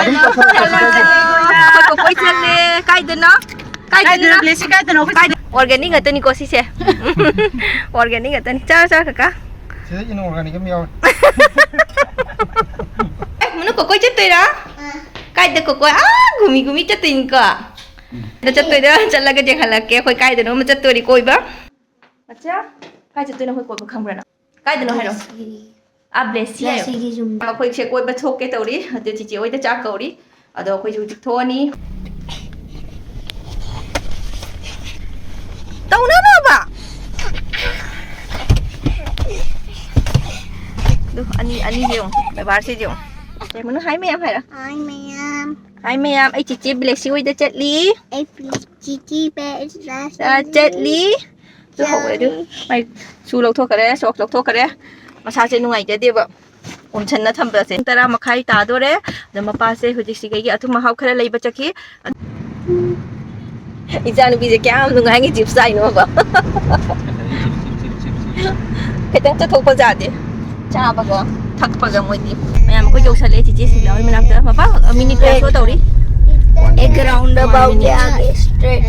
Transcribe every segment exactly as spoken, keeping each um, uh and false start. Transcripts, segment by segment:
ꯑꯗꯨꯝ ꯇꯧꯁꯜꯂꯣ, ꯇꯧꯁꯜꯂꯣ꯫ ꯑꯩꯈꯣꯏ ꯀꯣꯏ ꯆꯠꯂꯦ꯫ ꯀꯥꯏꯗꯅꯣ? ꯀꯥꯏꯗꯅꯣ? ꯀꯥꯏꯗꯅꯣ? ꯕ꯭ꯂꯦꯁꯤ, ꯀꯥꯏꯗꯅꯣ? ꯑꯩꯈꯣꯏ ꯀꯥꯏꯗ? Organic ꯉꯥꯛꯇꯅꯤꯀꯣ ꯁꯤꯁꯦ꯫ Organic ꯉꯥꯛꯇꯅꯤ꯫ ꯆꯥꯔꯣ, ꯆꯥꯔꯣ, ꯀꯀꯥ꯫ ꯁꯤꯗ inorganic ꯑꯃ ꯌꯥꯎꯔꯦ꯫ ꯑꯦ, ꯃꯅꯨ ꯀꯣꯀꯣꯏ ꯆꯠꯇꯣꯏꯔꯥ? ꯑꯥ꯫ ꯀꯥꯏꯗ ꯀꯣꯀꯣꯏ? ꯑꯥ, ꯒꯨꯃꯤ ꯒꯨꯃꯤ ꯆꯠꯇꯣꯏꯅꯤꯀꯣ꯫ ꯎꯝ꯫ ꯑꯗ ꯆꯠꯇꯣꯏꯗ ꯆꯠꯂꯒ ꯌꯦꯡꯍꯜꯂꯛꯀꯦ꯫ ꯑꯩꯈꯣꯏ ꯀꯥꯏꯗꯅꯣ ꯑꯃ ꯆꯠꯇꯣꯏꯅꯤ ꯀꯣꯏꯕ꯫ ꯃꯆꯥ, ꯀꯥꯏ ꯆꯠꯇꯣꯏꯅꯣ ꯑꯩꯈꯣꯏ ꯀꯣꯏꯕ ꯈꯪꯕ꯭ꯔꯥ ꯅꯪ? ꯀꯥꯏꯗꯅꯣ ꯍꯥꯏꯔꯣ? ꯕ꯭ꯂꯦꯁꯤ꯫ ꯑꯥ, ꯕ꯭ꯂꯦꯁꯤ ꯍꯥꯏꯌꯣ꯫ ꯕ꯭ꯂꯦꯁꯤꯒꯤ ꯌꯨꯝꯗ꯫ ꯑꯩꯈꯣꯏꯁꯦ ꯀꯣꯏꯕ ꯊꯣꯛꯀꯦ ꯇꯧꯔꯤ꯫ ꯑꯗꯨ ꯆꯤꯆꯦ ꯍꯣꯏꯗ ꯆꯥꯛ ꯀꯧꯔꯤ꯫ ꯑꯗꯣ ꯑꯩꯈꯣꯏꯁꯨ ꯍꯧꯖꯤꯛ ꯊꯣꯛꯑꯅꯤ꯫ ꯇꯧꯅꯅꯣꯕ꯫ ꯑꯗꯨ ꯑꯅꯤ, ꯑꯅꯤꯁꯦ ꯌꯦꯡꯉꯨ, ꯕꯦꯕꯥꯔꯁꯤꯁꯦ ꯌꯦꯡꯉꯨ꯫ ꯀꯩꯅꯣ, ꯍꯥꯏ ꯃꯌꯥꯝ ꯍꯥꯏꯔꯣ꯫ ꯍꯥꯏ ꯃꯌꯥꯝ꯫ ꯍꯥꯏ ꯃꯌꯥꯝ, ꯑꯩ ꯆꯤꯆꯦ ꯕ꯭ꯂꯦꯁꯤ ꯍꯣꯏꯗ ꯆꯠꯂꯤ꯫ ꯑꯩ ꯆꯤꯆꯦ ꯕ꯭ꯂꯦꯁꯤꯗ ꯑ, ꯆꯠꯂꯤ꯫ ꯆꯠꯂꯤ꯫ ꯑꯗꯨ ꯍꯧꯔꯦ ꯑꯗꯨ꯫ ꯆꯠꯂꯤ꯫ ꯃꯥꯏ ꯁꯨ ꯂꯧꯊꯣꯛꯈꯔꯦ, ꯁꯣꯛꯁ ꯂꯧꯊꯣꯛꯈꯔꯦ꯫ ꯃꯁꯥꯁꯦ ꯅꯨꯡꯉꯥꯏꯖꯗꯦꯕ꯫ ꯎꯝꯁꯟꯅ ꯊꯝꯕꯁꯦ꯫ ꯄꯨꯡ ꯇꯔꯥ ꯃꯈꯥꯏ ꯇꯥꯗꯣꯔꯦ꯫ ꯑꯗ ꯃꯄꯥꯁꯦ ꯍꯧꯖꯤꯛꯁꯤ ꯀꯩꯒꯤ ꯑꯊꯨꯝ ꯑꯍꯥꯎ ꯈꯔ ꯂꯩꯕ ꯆꯠꯈꯤ꯫ ꯏꯆꯥꯅꯨꯄꯤꯁꯦ ꯀꯌꯥꯝ ꯅꯨꯡꯉꯥꯏꯒꯦ ꯆꯤꯞꯁ ꯆꯥꯏꯅꯣꯕ꯫ ꯈꯤꯇꯪ ꯆꯠꯊꯣꯛꯄ ꯌꯥꯗꯦ꯫ ꯆꯥꯕꯒ ꯊꯛꯄꯒ ꯃꯣꯏꯗꯤ꯫ ꯃꯌꯥꯝ ꯑꯩꯈꯣꯏ ꯌꯧꯁꯜꯂꯛꯑꯦ ꯆꯤꯆꯦ ꯁꯤꯂꯥ ꯍꯣꯏ ꯃꯅꯥꯛꯇ꯫ ꯃꯄꯥ, ꯃꯤꯅꯤꯠ ꯀꯌꯥ ꯁꯣ ꯇꯧꯔꯤ? ꯑꯦ, ꯒ꯭ꯔꯥꯎꯟꯗ ꯐꯥꯎ ꯌꯥꯒꯦ ꯁ꯭ꯇ꯭ꯔꯦꯠ꯫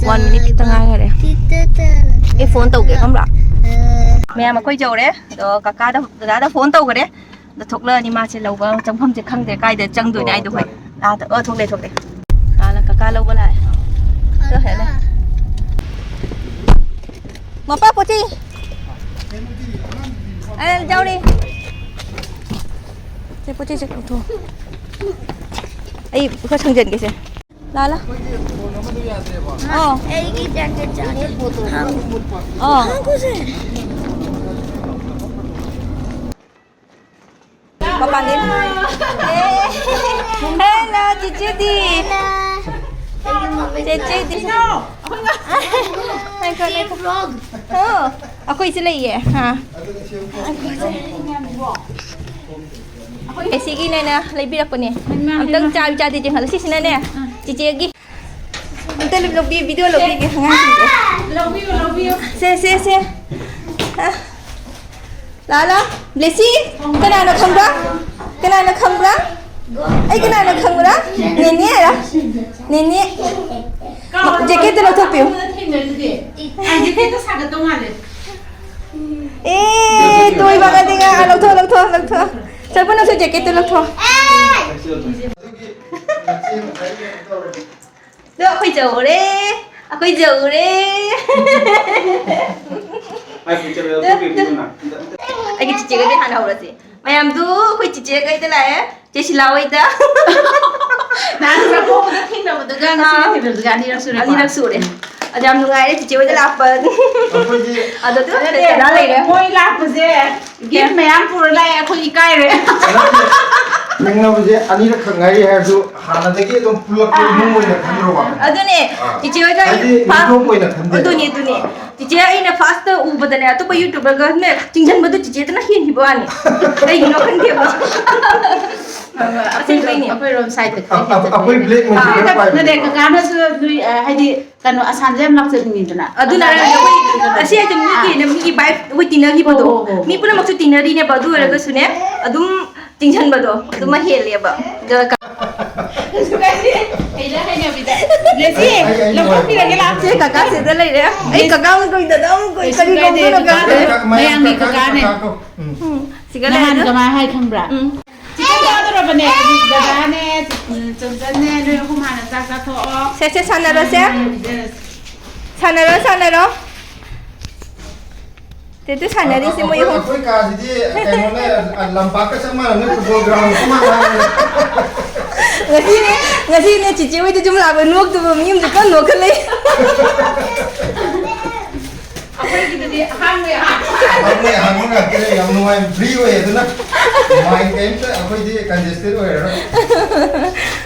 One minute ꯈꯤꯇꯪ ꯉꯥꯏꯈꯔꯦ꯫ ꯑꯦ, ꯐꯣꯟ ꯇꯧꯒꯦ ꯈꯪꯕ꯭ꯔꯥ? ꯃꯌꯥꯝ ꯑꯩꯈꯣꯏ ꯌꯧꯔꯦ꯫ ꯑꯗꯣ ꯀꯀꯥꯗ, ꯗꯗꯥꯗ ꯐꯣꯟ ꯇꯧꯈꯔꯦ꯫ ꯑꯗꯣ ꯊꯣꯛꯂꯛꯑꯅꯤ ꯃꯥꯁꯦ ꯂꯧꯕ꯫ ꯆꯪꯐꯝꯁꯦ ꯈꯪꯗ꯭ꯔꯦ ꯀꯥꯏꯗ ꯆꯪꯗꯣꯏꯅꯦ ꯍꯥꯏꯗꯣ ꯑꯩꯈꯣꯏ꯫ ꯑꯥꯗ꯫ ꯑꯣ, ꯊꯣꯛꯂꯛꯑꯦ, ꯊꯣꯛꯂꯛꯑꯦ꯫ ꯑꯥ, ꯀꯀꯥ ꯂꯧꯕ ꯂꯥꯛꯑꯦ꯫ ꯑꯗꯣ ꯍꯦꯜꯂꯦ꯫ ꯃꯄꯥ ꯄꯣꯠꯆꯩ꯫ ꯑ, ꯌꯥꯎꯔꯤ꯫ ꯁꯦ, ꯄꯣꯠ ꯆꯩꯁꯦ ꯂꯧꯊꯣꯛꯑꯣ꯫ ꯑꯩ ꯈꯔ ꯁꯪꯖꯟꯒꯦꯁꯦ꯫ ꯂꯥ, ꯂꯥ꯫ ꯑꯣ꯫ ꯑꯩꯒꯤ ꯖꯦꯀꯦꯠ ꯆꯥꯗꯦ꯫ ꯑꯣ꯫ ꯃꯄꯥꯟꯗꯩ꯫ ꯑꯦ꯫ ꯍꯦꯜꯂꯣ, ꯆꯤꯆꯦꯗꯤ꯫ ꯆꯤꯆꯦꯗꯤ꯫ ꯉꯥꯏꯈꯣ, ꯉꯥꯏꯈꯣ꯫ ꯑꯣ, ꯑꯩꯈꯣꯏꯁꯨ ꯂꯩꯌꯦ꯫ ꯑꯥ꯫ ꯑꯦ, ꯁꯤꯒꯤꯅꯦꯅ ꯂꯩꯕꯤꯔꯛꯄꯅꯦ꯫ ꯑꯝꯇꯪ ꯆꯥ-, ꯆꯥꯗꯤ ꯌꯦꯡꯍꯜꯂꯣ꯫ ꯁꯤꯁꯤꯅꯅꯦ, ꯆꯤꯆꯦꯒꯤ꯫ ꯑꯝꯇ ꯂꯧꯕꯤ-, ꯚꯤꯗꯤꯑꯣ ꯂꯧꯕꯤꯒꯦ ꯑꯉꯥꯡꯁꯤꯡꯁꯦ꯫ ꯂꯧꯕꯤꯌꯨ, ꯂꯧꯕꯤꯌꯨ꯫ ꯁꯦ, ꯁꯦ, ꯁꯦ꯫ ꯑ, ꯂꯥ, ꯂꯥ꯫ ꯕ꯭ꯂꯦꯁꯤ, ꯀꯅꯥꯅ ꯈꯪꯕ꯭ꯔꯥ? ꯀꯅꯥꯅ ꯈꯪꯕ꯭ꯔꯥ? ꯑꯩ ꯀꯅꯥꯅꯣ ꯈꯪꯕ꯭ꯔꯥ? ꯅꯦꯅꯦ ꯍꯥꯏꯔꯣ? ꯅꯦꯅꯦ꯫ ꯖꯦꯀꯦꯠꯇꯣ ꯂꯧꯊꯣꯛꯄꯤꯌꯨ꯫ ꯊꯦꯡꯅꯔꯤꯗꯨꯗꯤ꯫ ꯑꯩ ꯖꯦꯀꯦꯠꯇꯣ ꯁꯥꯒꯠꯇꯧ ꯃꯥꯜꯂꯦ꯫ ꯑꯦ, ꯇꯣꯏꯕꯒꯗꯤ ꯉꯥ, ꯂꯧꯊꯣꯛ, ꯂꯧꯊꯣꯛ, ꯂꯧꯊꯣꯛ꯫ ꯆꯠꯄ ꯅꯪꯁꯨ ꯖꯦꯀꯦꯠꯇꯣ ꯂꯧꯊꯣꯛ꯫ ꯑꯗꯣ ꯑꯩꯈꯣꯏ ꯌꯧꯔꯦ꯫ ꯑꯩꯈꯣꯏ ꯌꯧꯔꯦ꯫ ꯑꯩꯒꯤ ꯆꯤꯆꯦꯒꯗꯤ ꯍꯥꯟꯅ ꯍꯧꯔꯁꯤ꯫ ꯃꯌꯥꯝꯗꯨ ꯑꯩꯈꯣꯏ ꯆꯤꯆꯦꯒꯩꯗ ꯂꯥꯛꯑꯦ꯫ ꯆꯦ ꯁꯤꯂꯥ ꯍꯣꯏꯗ꯫ ꯅꯍꯥꯟ ꯆꯥꯛꯀꯧꯕꯗ ꯊꯦꯡꯅꯕꯗꯨꯒ ꯉꯁꯤꯒ ꯑꯥ꯫ ꯊꯦꯡꯅꯕꯗꯨꯒ ꯑꯅꯤꯔꯛ ꯁꯨꯔꯦꯀꯣ? ꯑꯅꯤꯔꯛ ꯁꯨꯔꯦ꯫ ꯑꯗꯣ ꯌꯥꯝ ꯅꯨꯡꯉꯥꯏꯔꯦ ꯆꯤꯆꯦ ꯍꯣꯏꯗ ꯂꯥꯛꯄ꯫ ꯑꯩꯈꯣꯏꯗꯤ ꯑꯗꯣ ꯑꯗꯨ ꯅꯠꯇꯦ, ꯀꯩꯅꯣ ꯂꯩꯔꯦ꯫ ꯃꯣꯏ ꯂꯥꯛꯄꯁꯦ gift ꯃꯌꯥꯝ ꯄꯨꯔ ꯂꯥꯛꯑꯦ, ꯑꯩꯈꯣꯏ ꯏꯀꯥꯏꯔꯦ꯫ ꯊꯦꯡꯅꯕꯁꯦ ꯑꯅꯤꯔꯛ ꯈꯛ ꯉꯥꯏꯔꯤ ꯍꯥꯏꯔꯁꯨ ꯍꯥꯟꯅꯗꯒꯤ ꯑꯗꯨꯝ ꯄꯨꯜꯂꯛꯄ ꯑꯥ꯫ ꯏꯃꯨꯡ ꯑꯣꯏꯅ ꯈꯟꯗ꯭ꯔꯣꯕ? ꯑꯗꯨꯅꯦ, ꯑꯥ꯫ ꯆꯤꯆꯦ ꯍꯣꯏꯒ ꯍꯥꯏꯗꯤ ꯐꯥ-, ꯃꯤꯇꯣꯞ ꯑꯣꯏꯅ ꯈꯟꯗꯦ꯫ ꯑꯗꯨꯅꯦ, ꯑꯗꯨꯅꯦ꯫ ꯑꯥ꯫ ꯆꯤꯆꯦ ꯑꯩꯅ first ꯎꯕꯗꯅꯦ, ꯑꯇꯣꯞꯄ YouTuberꯒꯅꯦ ꯆꯤꯡꯁꯤꯟꯕꯗꯣ ꯆꯤꯆꯦꯗꯨꯅ ꯍꯦꯟꯈꯤꯕ ꯋꯥꯅꯤ꯫ ꯀꯩꯒꯤꯅꯣ ꯈꯪꯗꯦꯕ꯫ ꯑꯁꯦꯡꯕꯩꯅꯦ꯫ ꯑꯩꯈꯣꯏꯔꯣꯝ sideꯇ ꯈꯔ ꯑ-, ꯑ-, ꯍꯦꯟꯖꯟꯕ꯫ ꯑꯩꯈꯣꯏ black magic ꯑꯥ, ꯈꯔ ꯄꯥꯏꯕꯅꯦ꯫ ꯅꯠꯇꯦ, ꯀꯀꯥꯅꯁꯨ ꯅꯣꯏ, ꯑ, ꯍꯥꯏꯗꯤ ꯀꯩꯅꯣ ꯑꯁꯥꯝꯁꯦ ꯌꯥꯝ ꯂꯥꯛꯆꯅꯤꯡꯉꯤꯗꯅ꯫ ꯑꯗꯨꯅ ꯑꯗꯨꯅ ꯑꯩꯈꯣꯏ ꯑꯁꯤ ꯍꯥꯏꯁꯦ ꯃꯤꯒꯤ ꯑꯥ꯫ ꯑꯣꯏꯅ ꯃꯤꯒꯤ vibe ꯑꯩꯈꯣꯏ ꯇꯤꯟꯅꯈꯤꯕꯗꯣ꯫ ꯍꯣ, ꯍꯣ, ꯍꯣ, ꯍꯣ꯫ ꯃꯤ ꯄꯨꯝꯅꯃꯛꯁꯨ ꯇꯤꯟꯅꯔꯤꯅꯦꯕ, ꯑꯗꯨ ꯑꯣꯏꯔꯒꯁꯨꯅꯦ, ꯑꯗꯨꯝ ꯆꯤꯡꯁꯤꯟꯕꯗꯣ ꯑꯗꯨꯃ ꯍꯦꯜꯂꯦꯕ꯫ ꯑꯗꯨꯒ ꯀꯩꯁꯨ ꯀꯥꯏꯗꯦ꯫ ꯍꯩꯅ ꯍꯩꯅꯕꯤꯗ꯫ ꯖꯦꯁꯤ, ꯑꯩ, ꯑꯩ, ꯑꯩ ꯂꯧꯊꯣꯛꯄꯤꯔꯒꯦ, ꯂꯥꯛꯑꯣ꯫ ꯁꯦ, ꯀꯀꯥ ꯁꯤꯗ ꯂꯩꯔꯦ꯫ ꯑꯩ ꯀꯀꯥ ꯑꯃꯨꯛ ꯀꯧꯏ, ꯗꯗꯥ ꯑꯃꯨꯛ ꯀꯧꯏ, ꯀꯩꯁꯨ ꯀꯔꯤ ꯀꯥꯏꯗꯦ, ꯀꯧꯗꯣꯏꯅꯣ ꯀꯀꯥ ꯈꯪꯗꯦ꯫ ꯑꯗꯨꯝ ꯃꯌꯥꯝꯒꯤ ꯀꯀꯥꯅꯦ꯫ ꯀꯀꯥ ꯀꯧ꯫ ꯎꯝ꯫ ꯎꯝ, ꯁꯤꯒ ꯅꯍꯥꯟ ꯂꯩꯔꯦ꯫ ꯀꯃꯥꯏ ꯍꯥꯏ ꯈꯪꯕ꯭ꯔꯥ? ꯎꯝ꯫ ꯆꯤꯆꯦ ꯆꯥꯗꯣꯔꯕꯅꯦ, ꯗꯗꯥꯅꯦ, ꯆꯟꯆꯟꯅꯦ, ꯅꯣꯏ ꯑꯍꯨꯝ ꯍꯥꯟꯅ ꯆꯥꯛ ꯆꯥꯊꯣꯛꯑꯣ꯫ ꯁꯦ, ꯁꯦ, ꯁꯥꯟꯅꯔꯣꯁꯦ꯫ ꯎꯝ, ꯌꯦꯁ꯫ ꯁꯥꯟꯅꯔꯣ, ꯁꯥꯟꯅꯔꯣ꯫ ꯇꯦ, ꯇꯦ, ꯁꯥꯟꯅꯔꯤꯁꯦ ꯃꯣꯏ ꯑꯩꯈꯣꯏ, ꯑꯍꯨꯝ꯫ ꯑꯩꯈꯣꯏ ꯀꯥꯁꯤꯗꯤ ꯀꯩꯅꯣꯅꯦ, ꯂꯝꯄꯥꯛꯀ ꯆꯞ ꯃꯥꯟꯅꯕꯅꯦ, football ground ꯆꯞ ꯃꯥꯟꯅꯕꯅꯦ꯫ ꯉꯁꯤꯅꯦ, ꯉꯁꯤꯅꯦ ꯆꯤꯆꯦ ꯍꯣꯏꯗ ꯁꯨꯝ ꯂꯥꯛꯄ ꯅꯣꯛꯇꯕ ꯃꯤ ꯑꯃꯁꯨ ꯀꯟꯅ ꯅꯣꯛꯈꯠꯂꯛꯏ꯫ ꯑꯩꯈꯣꯏꯒꯤꯗꯨꯗꯤ ꯑꯍꯥꯟꯕ ꯌꯥꯝ ꯑꯍꯥꯟꯕ ꯑꯍꯥꯟꯕ ꯉꯥꯛꯇꯅꯦ, ꯌꯥꯝ ꯅꯨꯡꯉꯥꯏ, free ꯑꯣꯏ, ꯑꯗꯨꯅ mind ꯀꯩꯝꯇ ꯑꯩꯈꯣꯏꯗꯤ congested ꯑꯣꯏꯔꯔꯣꯏ꯫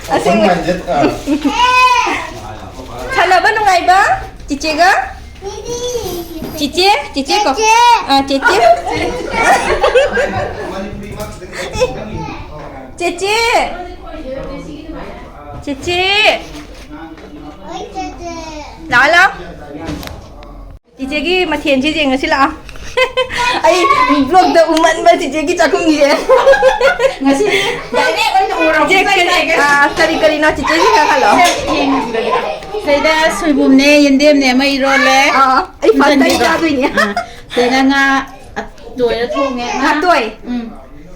Open ꯑꯁꯦꯡꯕ꯫ Minded, ꯑꯥ꯫ ꯁꯥꯟꯅꯕ ꯅꯨꯡꯉꯥꯏꯕ ꯆꯤꯆꯦꯒ? ꯆꯤꯆꯦ, ꯆꯤꯆꯦ ꯀꯣ꯫ ꯆꯤꯆꯦ꯫ ꯑꯥ, ꯆꯤꯆꯦ꯫ ꯆꯤꯆꯦ꯫ ꯆꯤꯆꯦ꯫ ꯍꯣꯏ, ꯆꯤꯆꯦ꯫ ꯂꯥꯛꯑꯣ, ꯂꯥꯛꯑꯣ꯫ ꯆꯤꯆꯦꯒꯤ ꯃꯊꯦꯜꯁꯦ ꯌꯦꯡꯉꯁꯤ ꯂꯥꯛꯑꯣ꯫ ꯑꯩ vlogꯇ ꯎꯃꯟꯕ ꯆꯤꯆꯦꯒꯤ ꯆꯥꯛꯈꯨꯝꯁꯦ꯫ ꯉꯁꯤꯗꯤ direct ꯑꯣꯏꯅ ꯎꯔꯕ? ꯆꯦ, ꯀꯔꯤ, ꯑꯥ, ꯀꯔꯤ ꯀꯔꯤꯅꯣ ꯆꯤꯆꯦꯁꯤ ꯈꯔ ꯍꯜꯂꯣ꯫ ꯁꯤꯗꯩꯗ ꯁꯣꯏꯕꯨꯝꯅꯦ, ꯌꯦꯟꯗꯦꯝꯅꯦ ꯑꯃ ꯏꯔꯣꯜꯂꯦ꯫ ꯑꯥ, ꯑꯩ first time ꯆꯥꯗꯣꯏꯅꯦ꯫ ꯑꯥ, ꯁꯤꯗꯩꯗ ꯉꯥ ꯑꯇꯣꯏꯔ ꯊꯣꯡꯉꯦ꯫ ꯉꯥ ꯇꯣꯏ? ꯎꯝ꯫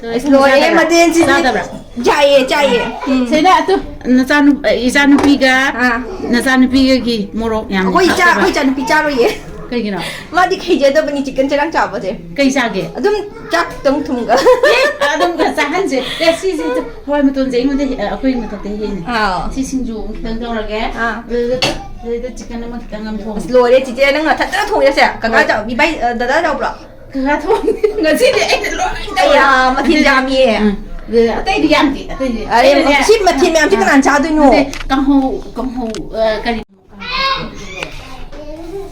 ꯇꯣꯏ ꯑꯁ, ꯊꯣꯡ ꯂꯣꯏꯔꯦ, ꯆꯥꯗꯕ꯭ꯔꯥ? ꯃꯊꯦꯜꯁꯤꯗꯤ꯫ ꯆꯥꯗꯕ꯭ꯔꯥ? ꯌꯥꯏꯌꯦ, ꯆꯥꯏꯌꯦ꯫ ꯎꯝ꯫ ꯁꯤꯗ ꯑꯇꯣ-, ꯅꯆꯥꯅꯨ-, ꯏꯆꯥꯅꯨꯄꯤꯒ ꯑꯥ꯫ ꯅꯆꯥꯅꯨꯄꯤꯒꯒꯤ ꯃꯣꯔꯣꯛ ꯌꯥꯝ ꯑꯩꯈꯣꯏ ꯏꯆꯥ, ꯍꯥꯞꯇꯕ꯭ꯔꯥ? ꯑꯩꯈꯣꯏ ꯏꯆꯥꯅꯨꯄꯤ ꯆꯥꯔꯣꯏꯌꯦ꯫ ꯀꯩꯒꯤꯅꯣ? ꯃꯥꯗꯤ ꯍꯩꯖꯗꯕꯅꯤ chicken ꯆꯔꯥꯡ ꯆꯥꯕꯁꯦ꯫ ꯀꯩ ꯆꯥꯒꯦ? ꯑꯗꯨꯝ ꯆꯥꯛꯇꯪ ꯊꯨꯝꯒ꯫ ꯑꯦ, ꯑꯗꯨꯝ ꯈꯔ ꯆꯥꯍꯟꯁꯦ꯫ ꯑꯦ, ꯁꯤꯁꯦ ꯍꯋꯥꯏ ꯃꯇꯣꯟꯁꯦ ꯑꯩꯉꯣꯟꯗ ꯍꯦ-, ꯑꯩꯈꯣꯏ ꯃꯊꯛꯇ ꯍꯦꯛꯏꯅꯦ꯫ ꯑꯥꯎ꯫ ꯁꯤ ꯁꯤꯡꯖꯨ ꯑꯃ ꯈꯤꯇꯪ ꯇꯧꯔꯒꯦ꯫ ꯑꯥ꯫ ꯑꯗꯨꯗ, ꯑꯗꯨꯗ chicken ꯑꯃ ꯈꯤꯇꯪ ꯑꯃ ꯊꯣꯡꯉꯦ꯫ ꯑꯁ, ꯂꯣꯏꯔꯦ, ꯆꯤꯆꯦ, ꯅꯪ ꯅꯊꯟꯇꯅ ꯊꯣꯡꯉꯤꯔꯁꯦ? ꯀꯀꯥ ꯍꯣꯏ꯫ ꯆꯥꯎ-, ꯏꯕꯥꯏ, ꯑ, ꯗꯗꯥ ꯆꯥꯎꯕ꯭ꯔꯣ? ꯀꯀꯥ ꯊꯣꯡꯉꯦ꯫ ꯉꯁꯤꯗꯤ ꯑꯩꯅ ꯂꯣꯏ ꯇꯧꯔꯦ꯫ ꯑꯌꯥ, ꯃꯊꯦꯜ ꯌꯥꯝꯃꯤꯌꯦ꯫ ꯎꯝ꯫ ꯑꯗꯨꯗ ꯑꯇꯩꯗꯤ ꯌꯥꯝꯗꯦ, ꯑꯇꯩꯗꯤ꯫ ꯑꯔꯦ, ꯑꯇꯩꯗꯤ ꯁꯤ ꯃꯊꯦꯜ ꯃꯌꯥꯝꯁꯤ ꯑꯥ꯫ ꯀꯅꯥꯅ ꯆꯥꯗꯣꯏꯅꯣ? ꯅꯠꯇꯦ, ꯀꯥꯡꯍꯧ, ꯀꯥꯡꯍꯧ, ꯑ, ꯀꯔꯤ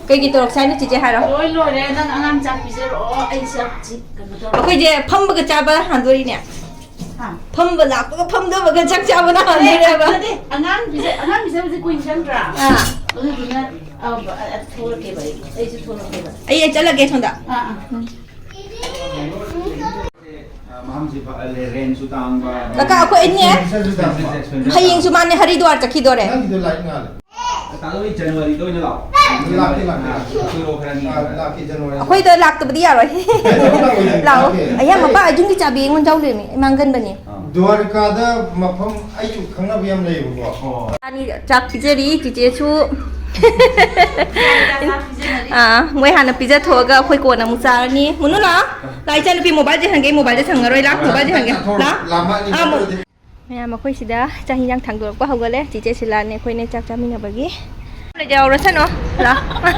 ꯀꯩꯒꯤ ꯇꯧꯔꯛꯁꯦ ꯍꯥꯏꯅꯣ, ꯆꯤꯆꯦ ꯍꯥꯏꯔꯣ? ꯂꯣꯏ ꯂꯣꯏꯔꯦ, ꯅꯪ ꯑꯉꯥꯡ ꯆꯥꯛ ꯄꯤꯖꯔꯛꯑꯣ, ꯑꯩ ꯆꯥꯛ ꯆꯤ-, ꯀꯩꯅꯣ ꯇꯧꯔꯦ꯫ ꯑꯩꯈꯣꯏꯁꯦ ꯐꯝꯕꯒ ꯆꯥꯕ ꯍꯥꯟꯗꯣꯔꯤꯅꯦ꯫ ꯍꯥ? ꯐꯝꯕ ꯂꯥꯛꯄꯒ ꯐꯝꯗꯕꯒ ꯆꯥꯛ ꯆꯥꯕꯅ ꯍꯥꯟꯗꯣꯔꯦꯕ꯫ ꯅꯠꯇꯦ, ꯑꯉꯥꯡ ꯄꯤꯖ-, ꯑꯉꯥꯡ ꯄꯤꯖꯕꯁꯦ ꯀꯨꯏꯅ ꯆꯪꯗ꯭ꯔꯥ? ꯑꯥ꯫ ꯑꯗꯨꯗꯨꯅ, ꯑ, ꯑ, ꯊꯣꯛꯂꯛꯀꯦꯕ ꯑꯩ, ꯑꯩꯁꯨ ꯊꯣꯛꯂꯛꯀꯦꯕ꯫ ꯑꯩ, ꯑꯩ ꯆꯠꯂꯒꯦ ꯁꯣꯝꯗ꯫ ꯑꯥ, ꯑꯥ꯫ ꯃꯐꯝꯁꯤ ꯐ-, ꯔꯦꯟꯁꯨ ꯇꯥꯡꯕ꯫ ꯀꯀꯥ, ꯑꯩꯈꯣꯏ ꯑꯅꯤ ꯍꯌꯦꯡꯁꯨ ꯃꯥꯅꯦ ꯍꯔꯤꯗ꯭ꯋꯥꯔ ꯆꯠꯈꯤꯗꯣꯔꯦ꯫ ꯅꯪꯒꯤꯗꯣ ꯂꯥꯏꯔꯤꯛ ꯉꯥꯜꯂꯦ꯫ ꯀꯀꯥ, ꯅꯣꯏ ꯖꯅꯋꯥꯔꯤꯗ ꯑꯣꯏꯅ ꯂꯥꯛꯑꯣ꯫ ꯂꯥꯛꯀꯦ, ꯂꯥꯛꯀꯦ꯫ ꯑꯥ, ꯀꯣꯏꯔꯛꯑꯣ ꯈꯔ ꯉꯟꯅ꯫ ꯑꯥ, ꯂꯥꯛꯀꯦ, ꯖꯅꯋꯥꯔꯤ꯫ ꯑꯩꯈꯣꯏꯗ ꯂꯥꯛꯇꯕꯗꯤ ꯌꯥꯔꯣꯏ꯫ ꯂꯥꯛꯑꯣ꯫ ꯂꯥꯛꯑꯣ꯫ ꯑꯌꯥ, ꯃꯄꯥ ꯑꯔꯖꯨꯟꯒꯤ ꯆꯥꯕꯤ ꯑꯩꯉꯣꯟꯗ ꯌꯥꯎ ꯂꯩꯔꯝꯃꯤ꯫ ꯏꯃꯥꯡꯒꯟꯕꯅꯦ꯫ ꯑꯥ꯫ ꯗ꯭ꯋꯥꯔꯀꯥꯗ ꯃꯐꯝ ꯑꯩꯁꯨ ꯈꯪꯅꯕ ꯌꯥꯝ ꯂꯩꯌꯦꯕꯀꯣ꯫ ꯑꯣ꯫ ꯑꯅꯤ ꯆꯥꯛ ꯄꯤꯖꯔꯤ, ꯆꯤꯆꯦꯁꯨ꯫ ꯑꯥ, ꯃꯣꯏ ꯍꯥꯟꯅ ꯄꯤꯖꯊꯣꯛꯑꯒ ꯑꯩꯈꯣꯏ ꯀꯣꯟꯅ ꯑꯃꯨꯛ ꯆꯥꯔꯅꯤ꯫ ꯃꯨꯅꯨ ꯂꯥꯛꯑꯣ꯫ ꯂꯥꯛꯑꯣ, ꯏꯆꯥꯅꯨꯄꯤ, ꯃꯣꯕꯥꯏꯜꯁꯦ ꯍꯪꯒꯦ, ꯃꯣꯕꯥꯏꯜꯁꯦ ꯁꯪꯉꯔꯣꯏ꯫ ꯂꯥꯛꯑꯣ, ꯃꯣꯕꯥꯏꯜꯁꯦ ꯍꯪꯒꯦ꯫ ꯂꯥꯛꯑꯣ꯫ ꯂꯥꯝꯃꯛꯑꯅꯤ ꯑꯥ, ꯃꯣ-, ꯅꯠꯇ꯭ꯔꯗꯤ꯫ ꯃꯌꯥꯝ ꯑꯩꯈꯣꯏ ꯁꯤꯗ ꯆꯥꯛ ꯍꯤꯟꯖꯥꯡ ꯊꯥꯡꯗꯣꯔꯛꯄ ꯍꯧꯒꯠꯂꯦ꯫ ꯆꯤꯆꯦ ꯁꯤꯂꯥꯅꯦ ꯑꯩꯈꯣꯏꯅꯦ ꯆꯥꯛ ꯆꯥꯃꯤꯟꯅꯕꯒꯤ꯫ ꯂꯩꯖꯍꯧꯔꯁꯅꯨ꯫ ꯂꯥꯛꯑꯣ꯫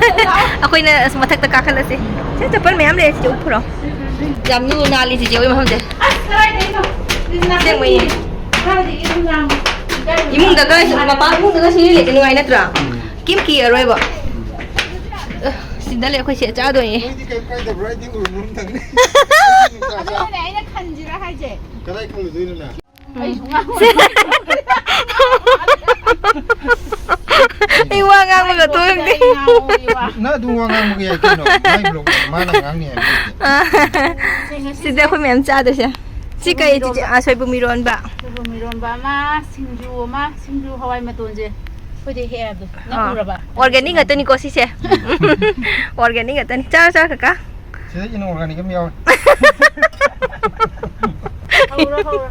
ꯑꯩꯈꯣꯏꯅ ꯑꯁ ꯃꯊꯛꯇ ꯀꯥꯈꯠꯂꯁꯤ꯫ ꯁꯤ ꯆꯄꯜ ꯃꯌꯥꯝ ꯂꯩꯔꯦ, ꯆꯤꯆꯦ ꯎꯞꯄꯨꯔꯣ꯫ ꯌꯥꯝ ꯂꯨ ꯅꯥꯜꯂꯤ ꯆꯤꯆꯦ ꯍꯣꯏ ꯃꯐꯝꯁꯦ꯫ ꯑꯁ, ꯀꯗꯥꯏꯗꯩꯅꯣ? ꯑꯁꯦꯡꯕꯩꯅꯦ꯫ ꯀꯗꯥꯏꯗꯒꯤ ꯑꯗꯨꯝ ꯂꯥꯡꯕ? ꯏꯃꯨꯡꯗꯒ, ꯃꯄꯥ ꯏꯃꯨꯡꯗꯒ ꯁꯤ ꯂꯩꯕ ꯅꯨꯡꯉꯥꯏ ꯅꯠꯇ꯭ꯔꯥ? ꯀꯤꯝ ꯀꯤꯔꯔꯣꯏꯕ꯫ ꯑ, ꯁꯤꯗ ꯂꯩ ꯑꯩꯈꯣꯏ ꯁꯦ ꯆꯥꯗꯣꯏꯅꯦ꯫ ꯅꯣꯏꯗꯤ ꯀꯩꯝ ꯀꯥꯏꯗꯕ꯭ꯔꯥ? ꯑꯩꯗꯤ ꯎꯔꯨꯝ ꯑꯃꯇꯪꯅꯦ꯫ ꯑꯗꯨꯅꯦ ꯑꯩꯅ ꯈꯟꯁꯤꯔꯥ ꯍꯥꯏꯁꯦ꯫ ꯀꯗꯥꯏ ꯈꯜꯂꯨꯗꯣꯏꯅꯣ ꯅꯪ? ꯑꯩ ꯋꯥ ꯉꯥꯡꯕꯒ ꯇꯣꯛꯑꯝꯗꯦ꯫ ꯅꯪ ꯑꯗꯨꯝ ꯋꯥ ꯉꯥꯡꯕꯒ ꯌꯥꯏ ꯀꯩꯅꯣ꯫ ꯃꯥꯏ ꯕ꯭ꯂꯣꯛ ꯃꯥꯅ ꯉꯥꯡꯅꯤ ꯍꯥꯏꯕ ꯂꯩꯇꯦ꯫ ꯁꯤꯗ ꯑꯩꯈꯣꯏ ꯃꯌꯥꯝ ꯆꯥꯗꯣꯏꯁꯦ꯫ ꯁꯤ ꯀꯩ ꯆꯤꯆꯦ? ꯑꯥ, ꯁꯣꯏꯕꯨꯝ ꯏꯔꯣꯟꯕ꯫ ꯃꯤꯔꯣꯟꯕ ꯑꯃ, ꯁꯤꯡꯖꯨ ꯑꯃ, ꯁꯤꯡꯖꯨ ꯍꯋꯥꯏ ꯃꯇꯣꯟꯁꯦ ꯑꯩꯈꯣꯏꯗꯩ ꯍꯦꯛꯑꯦ ꯍꯥꯏꯕꯗꯣ꯫ ꯅꯪ ꯑꯥ, ꯎꯔꯕ? Organic ꯉꯥꯛꯇꯅꯤꯀꯣ ꯁꯤꯁꯦ꯫ Organic ꯉꯥꯛꯇꯅꯤ꯫ ꯆꯥꯔꯣ, ꯆꯥꯔꯣ, ꯀꯀꯥ꯫ ꯁꯤꯗ inorganic ꯑꯃ ꯌꯥꯎꯔꯦ꯫ ꯍꯧꯔꯣ, ꯍꯧꯔꯣ꯫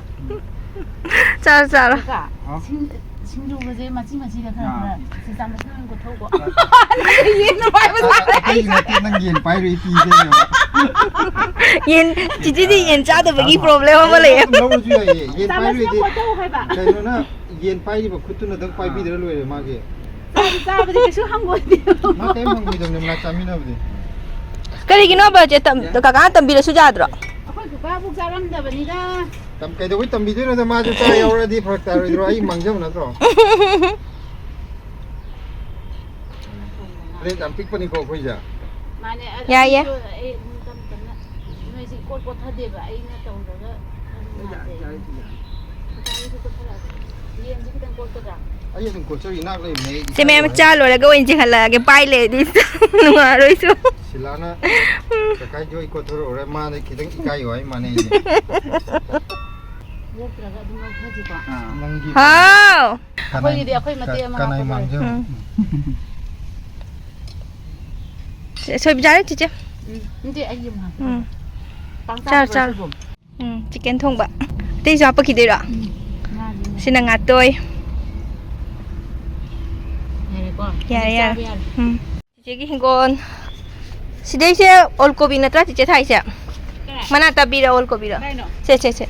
ꯆꯥꯔꯣ, ꯆꯥꯔꯣ꯫ ꯀꯀꯥ, ꯍꯥꯎ꯫ ꯁꯤꯡ-, ꯁꯤꯡꯖꯨꯒꯁꯦ ꯃꯆꯤ ꯃꯆꯤꯗ ꯈꯔ ꯑꯥ꯫ ꯈꯔ ꯁꯤ ꯆꯥꯃꯁꯅ ꯀꯣꯠꯊꯧꯀꯣ꯫ ꯌꯦꯟ ꯅꯨꯡꯉꯥꯏꯕ ꯁꯥꯔꯦ꯫ ꯑꯇꯩꯒꯤ ꯅꯠꯇꯦ, ꯅꯪ ꯌꯦꯟ ꯄꯥꯏꯔꯨꯏ ꯄꯤꯗꯣꯏꯅꯦꯕ꯫ ꯌꯦꯟ, ꯆꯤꯆꯦꯗꯤ ꯌꯦꯟ ꯆꯥꯗꯕꯒꯤ problem ꯑꯃ ꯂꯩꯌꯦ꯫ ꯂꯧꯔꯁꯨ ꯌꯥꯏꯌꯦ, ꯌꯦꯟ ꯆꯥꯃꯁꯅ ꯄꯥꯏꯔꯨꯏꯗꯤ꯫ ꯀꯣꯠꯊꯧ ꯍꯥꯏꯕ꯫ ꯀꯩꯅꯣꯅ ꯌꯦꯟ ꯄꯥꯏꯔꯤꯕ ꯈꯨꯠꯇꯨꯅꯗꯪ ꯄꯥꯏꯕꯤꯗ꯭ꯔ ꯂꯣꯏꯔꯦ ꯃꯥꯒꯤ꯫ ꯆꯥꯕ ꯆꯥꯕꯗꯤ ꯀꯩꯁꯨ ꯍꯪꯒꯣꯏꯗꯦ꯫ ꯃꯥ ꯀꯩꯝ ꯍꯪꯒꯣꯏꯗꯕꯅꯦ, ꯃꯅꯥ ꯆꯥꯃꯤꯟꯅꯕꯗꯤ꯫ ꯀꯔꯤꯒꯤꯅꯣꯕ ꯆꯦ, ꯇꯝ-, ꯌꯥ꯫ ꯀꯀꯥꯅ ꯇꯝꯕꯤꯔꯁꯨ ꯌꯥꯗ꯭ꯔꯣ? ꯑꯩꯈꯣꯏ ꯀꯀꯥꯕꯨꯛ ꯆꯥꯔꯝꯗꯕꯅꯤꯗ꯫ ꯇꯝ-, ꯀꯩꯗꯧꯕꯩ ꯇꯝꯕꯤꯗꯣꯏꯅꯣꯗ? ꯃꯥꯁꯨ ꯆꯥ ꯌꯥꯎꯔꯗꯤ ꯐꯔꯛ ꯇꯥꯔꯣꯏꯗ꯭ꯔꯣ? ꯑꯩ ꯃꯥꯡꯖꯕ ꯅꯠꯇ꯭ꯔꯣ? Plate ꯌꯥꯝ ꯄꯤꯛꯄꯅꯤꯀꯣ ꯑꯩꯈꯣꯏꯁꯦ꯫ ꯃꯥꯅꯦ, ꯑ-, ꯌꯥꯏꯌꯦ꯫ ꯑꯩꯁꯨ, ꯑꯩ ꯑꯗꯨꯝ ꯇꯝ ꯇꯝꯅ ꯅꯣꯏꯁꯦ ꯏꯀꯣꯠ ꯀꯣꯠꯊꯗꯦꯕ, ꯑꯩꯅ ꯇꯧꯔꯒ ꯈꯔ ꯅꯨꯡꯉꯥꯏꯖꯩ꯫ ꯀꯀꯥꯒꯤꯁꯨ ꯀꯣꯠꯊꯔꯛꯑꯒꯦ꯫ ꯌꯦꯟꯁꯦ ꯈꯤꯇꯪ ꯀꯣꯠꯀꯗ꯭ꯔꯥ? ꯑꯩ ꯑꯗꯨꯝ ꯀꯣꯠꯆꯧ, ꯏꯅꯥꯛ ꯂꯩꯕꯅꯦ ꯑꯩ ꯏꯁꯥ ꯁꯦ ꯃꯌꯥꯝ ꯂꯣꯏꯔꯦ꯫ ꯆꯥ ꯂꯣꯏꯔꯒ ꯑꯣꯏꯅ ꯆꯤꯡꯍꯜꯂꯛꯑꯒꯦ, ꯄꯥꯏ ꯂꯩꯔꯗꯤ ꯅꯨꯡꯉꯥꯏꯔꯣꯏꯁꯨ꯫ ꯁꯤꯂꯥꯅ ꯀꯀꯥꯏ ꯖꯣꯏ ꯀꯣꯠꯊꯣꯔꯛꯎꯔꯦ, ꯃꯥꯗꯤ ꯈꯤꯇꯪ ꯏꯀꯥꯏ ꯋꯥꯏ ꯃꯥꯟꯅꯩꯅꯦ꯫ ꯅꯠꯇ꯭ꯔꯒ ꯑꯗꯨꯝ ꯂꯧꯊꯁꯤꯀꯣ꯫ ꯑꯥ, ꯅꯪꯒꯤ ꯍꯥꯎ! ꯀꯅꯥꯏ-, ꯑꯩꯈꯣꯏꯒꯤꯗꯤ ꯑꯩꯈꯣꯏ ꯃꯇꯦꯛ ꯀ-, ꯑꯃ ꯀꯅꯥꯏ ꯍꯥꯞꯄ ꯂꯣꯏꯔꯦ꯫ ꯃꯥꯡꯖꯕ? ꯎꯝ꯫ ꯁꯦ, ꯁꯣꯏꯕ ꯆꯥꯔꯦ, ꯆꯤꯆꯦ꯫ ꯎꯝ, ꯅꯠꯇꯦ, ꯑꯩꯒꯤ ꯑꯃ ꯍꯥꯞꯄ꯫ ꯎꯝ꯫ ꯄꯥꯡ ꯆꯥꯔꯣ, ꯆꯥꯗꯕ꯭ꯔꯥ ꯆꯥꯔꯣ꯫ ꯁꯣꯏꯕꯨꯝ? ꯎꯝ, chicken ꯊꯣꯡꯕ꯫ ꯑꯇꯩꯁꯨ ꯍꯥꯞꯄꯛꯈꯤꯗꯣꯏꯔꯣ? ꯎꯝ, ꯉꯥꯒꯤ ꯃꯍꯤ꯫ ꯁꯤꯅ ꯉꯥꯇꯣꯏ꯫ ꯌꯥꯔꯦꯀꯣ? ꯌꯥꯔꯦ, ꯍꯧꯖꯤꯛ ꯌꯥꯔꯦ꯫ ꯆꯥꯕ ꯌꯥꯔꯦ꯫ ꯎꯝ꯫ ꯆꯤꯆꯦꯒꯤ ꯍꯤꯡꯒꯣꯜ꯫ ꯁꯤꯗꯩꯁꯦ ꯑꯣꯜ ꯀꯣꯕꯤ ꯅꯠꯇ꯭ꯔꯥ ꯆꯤꯆꯦ ꯊꯥꯏꯁꯦ? ꯀꯅꯥ? ꯃꯅꯥ ꯇꯥꯕꯤꯔ ꯑꯣꯜ ꯀꯣꯕꯤꯔꯣ? ꯀꯗꯥꯏꯅꯣ? ꯁꯦ, ꯁꯦ, ꯁꯦ꯫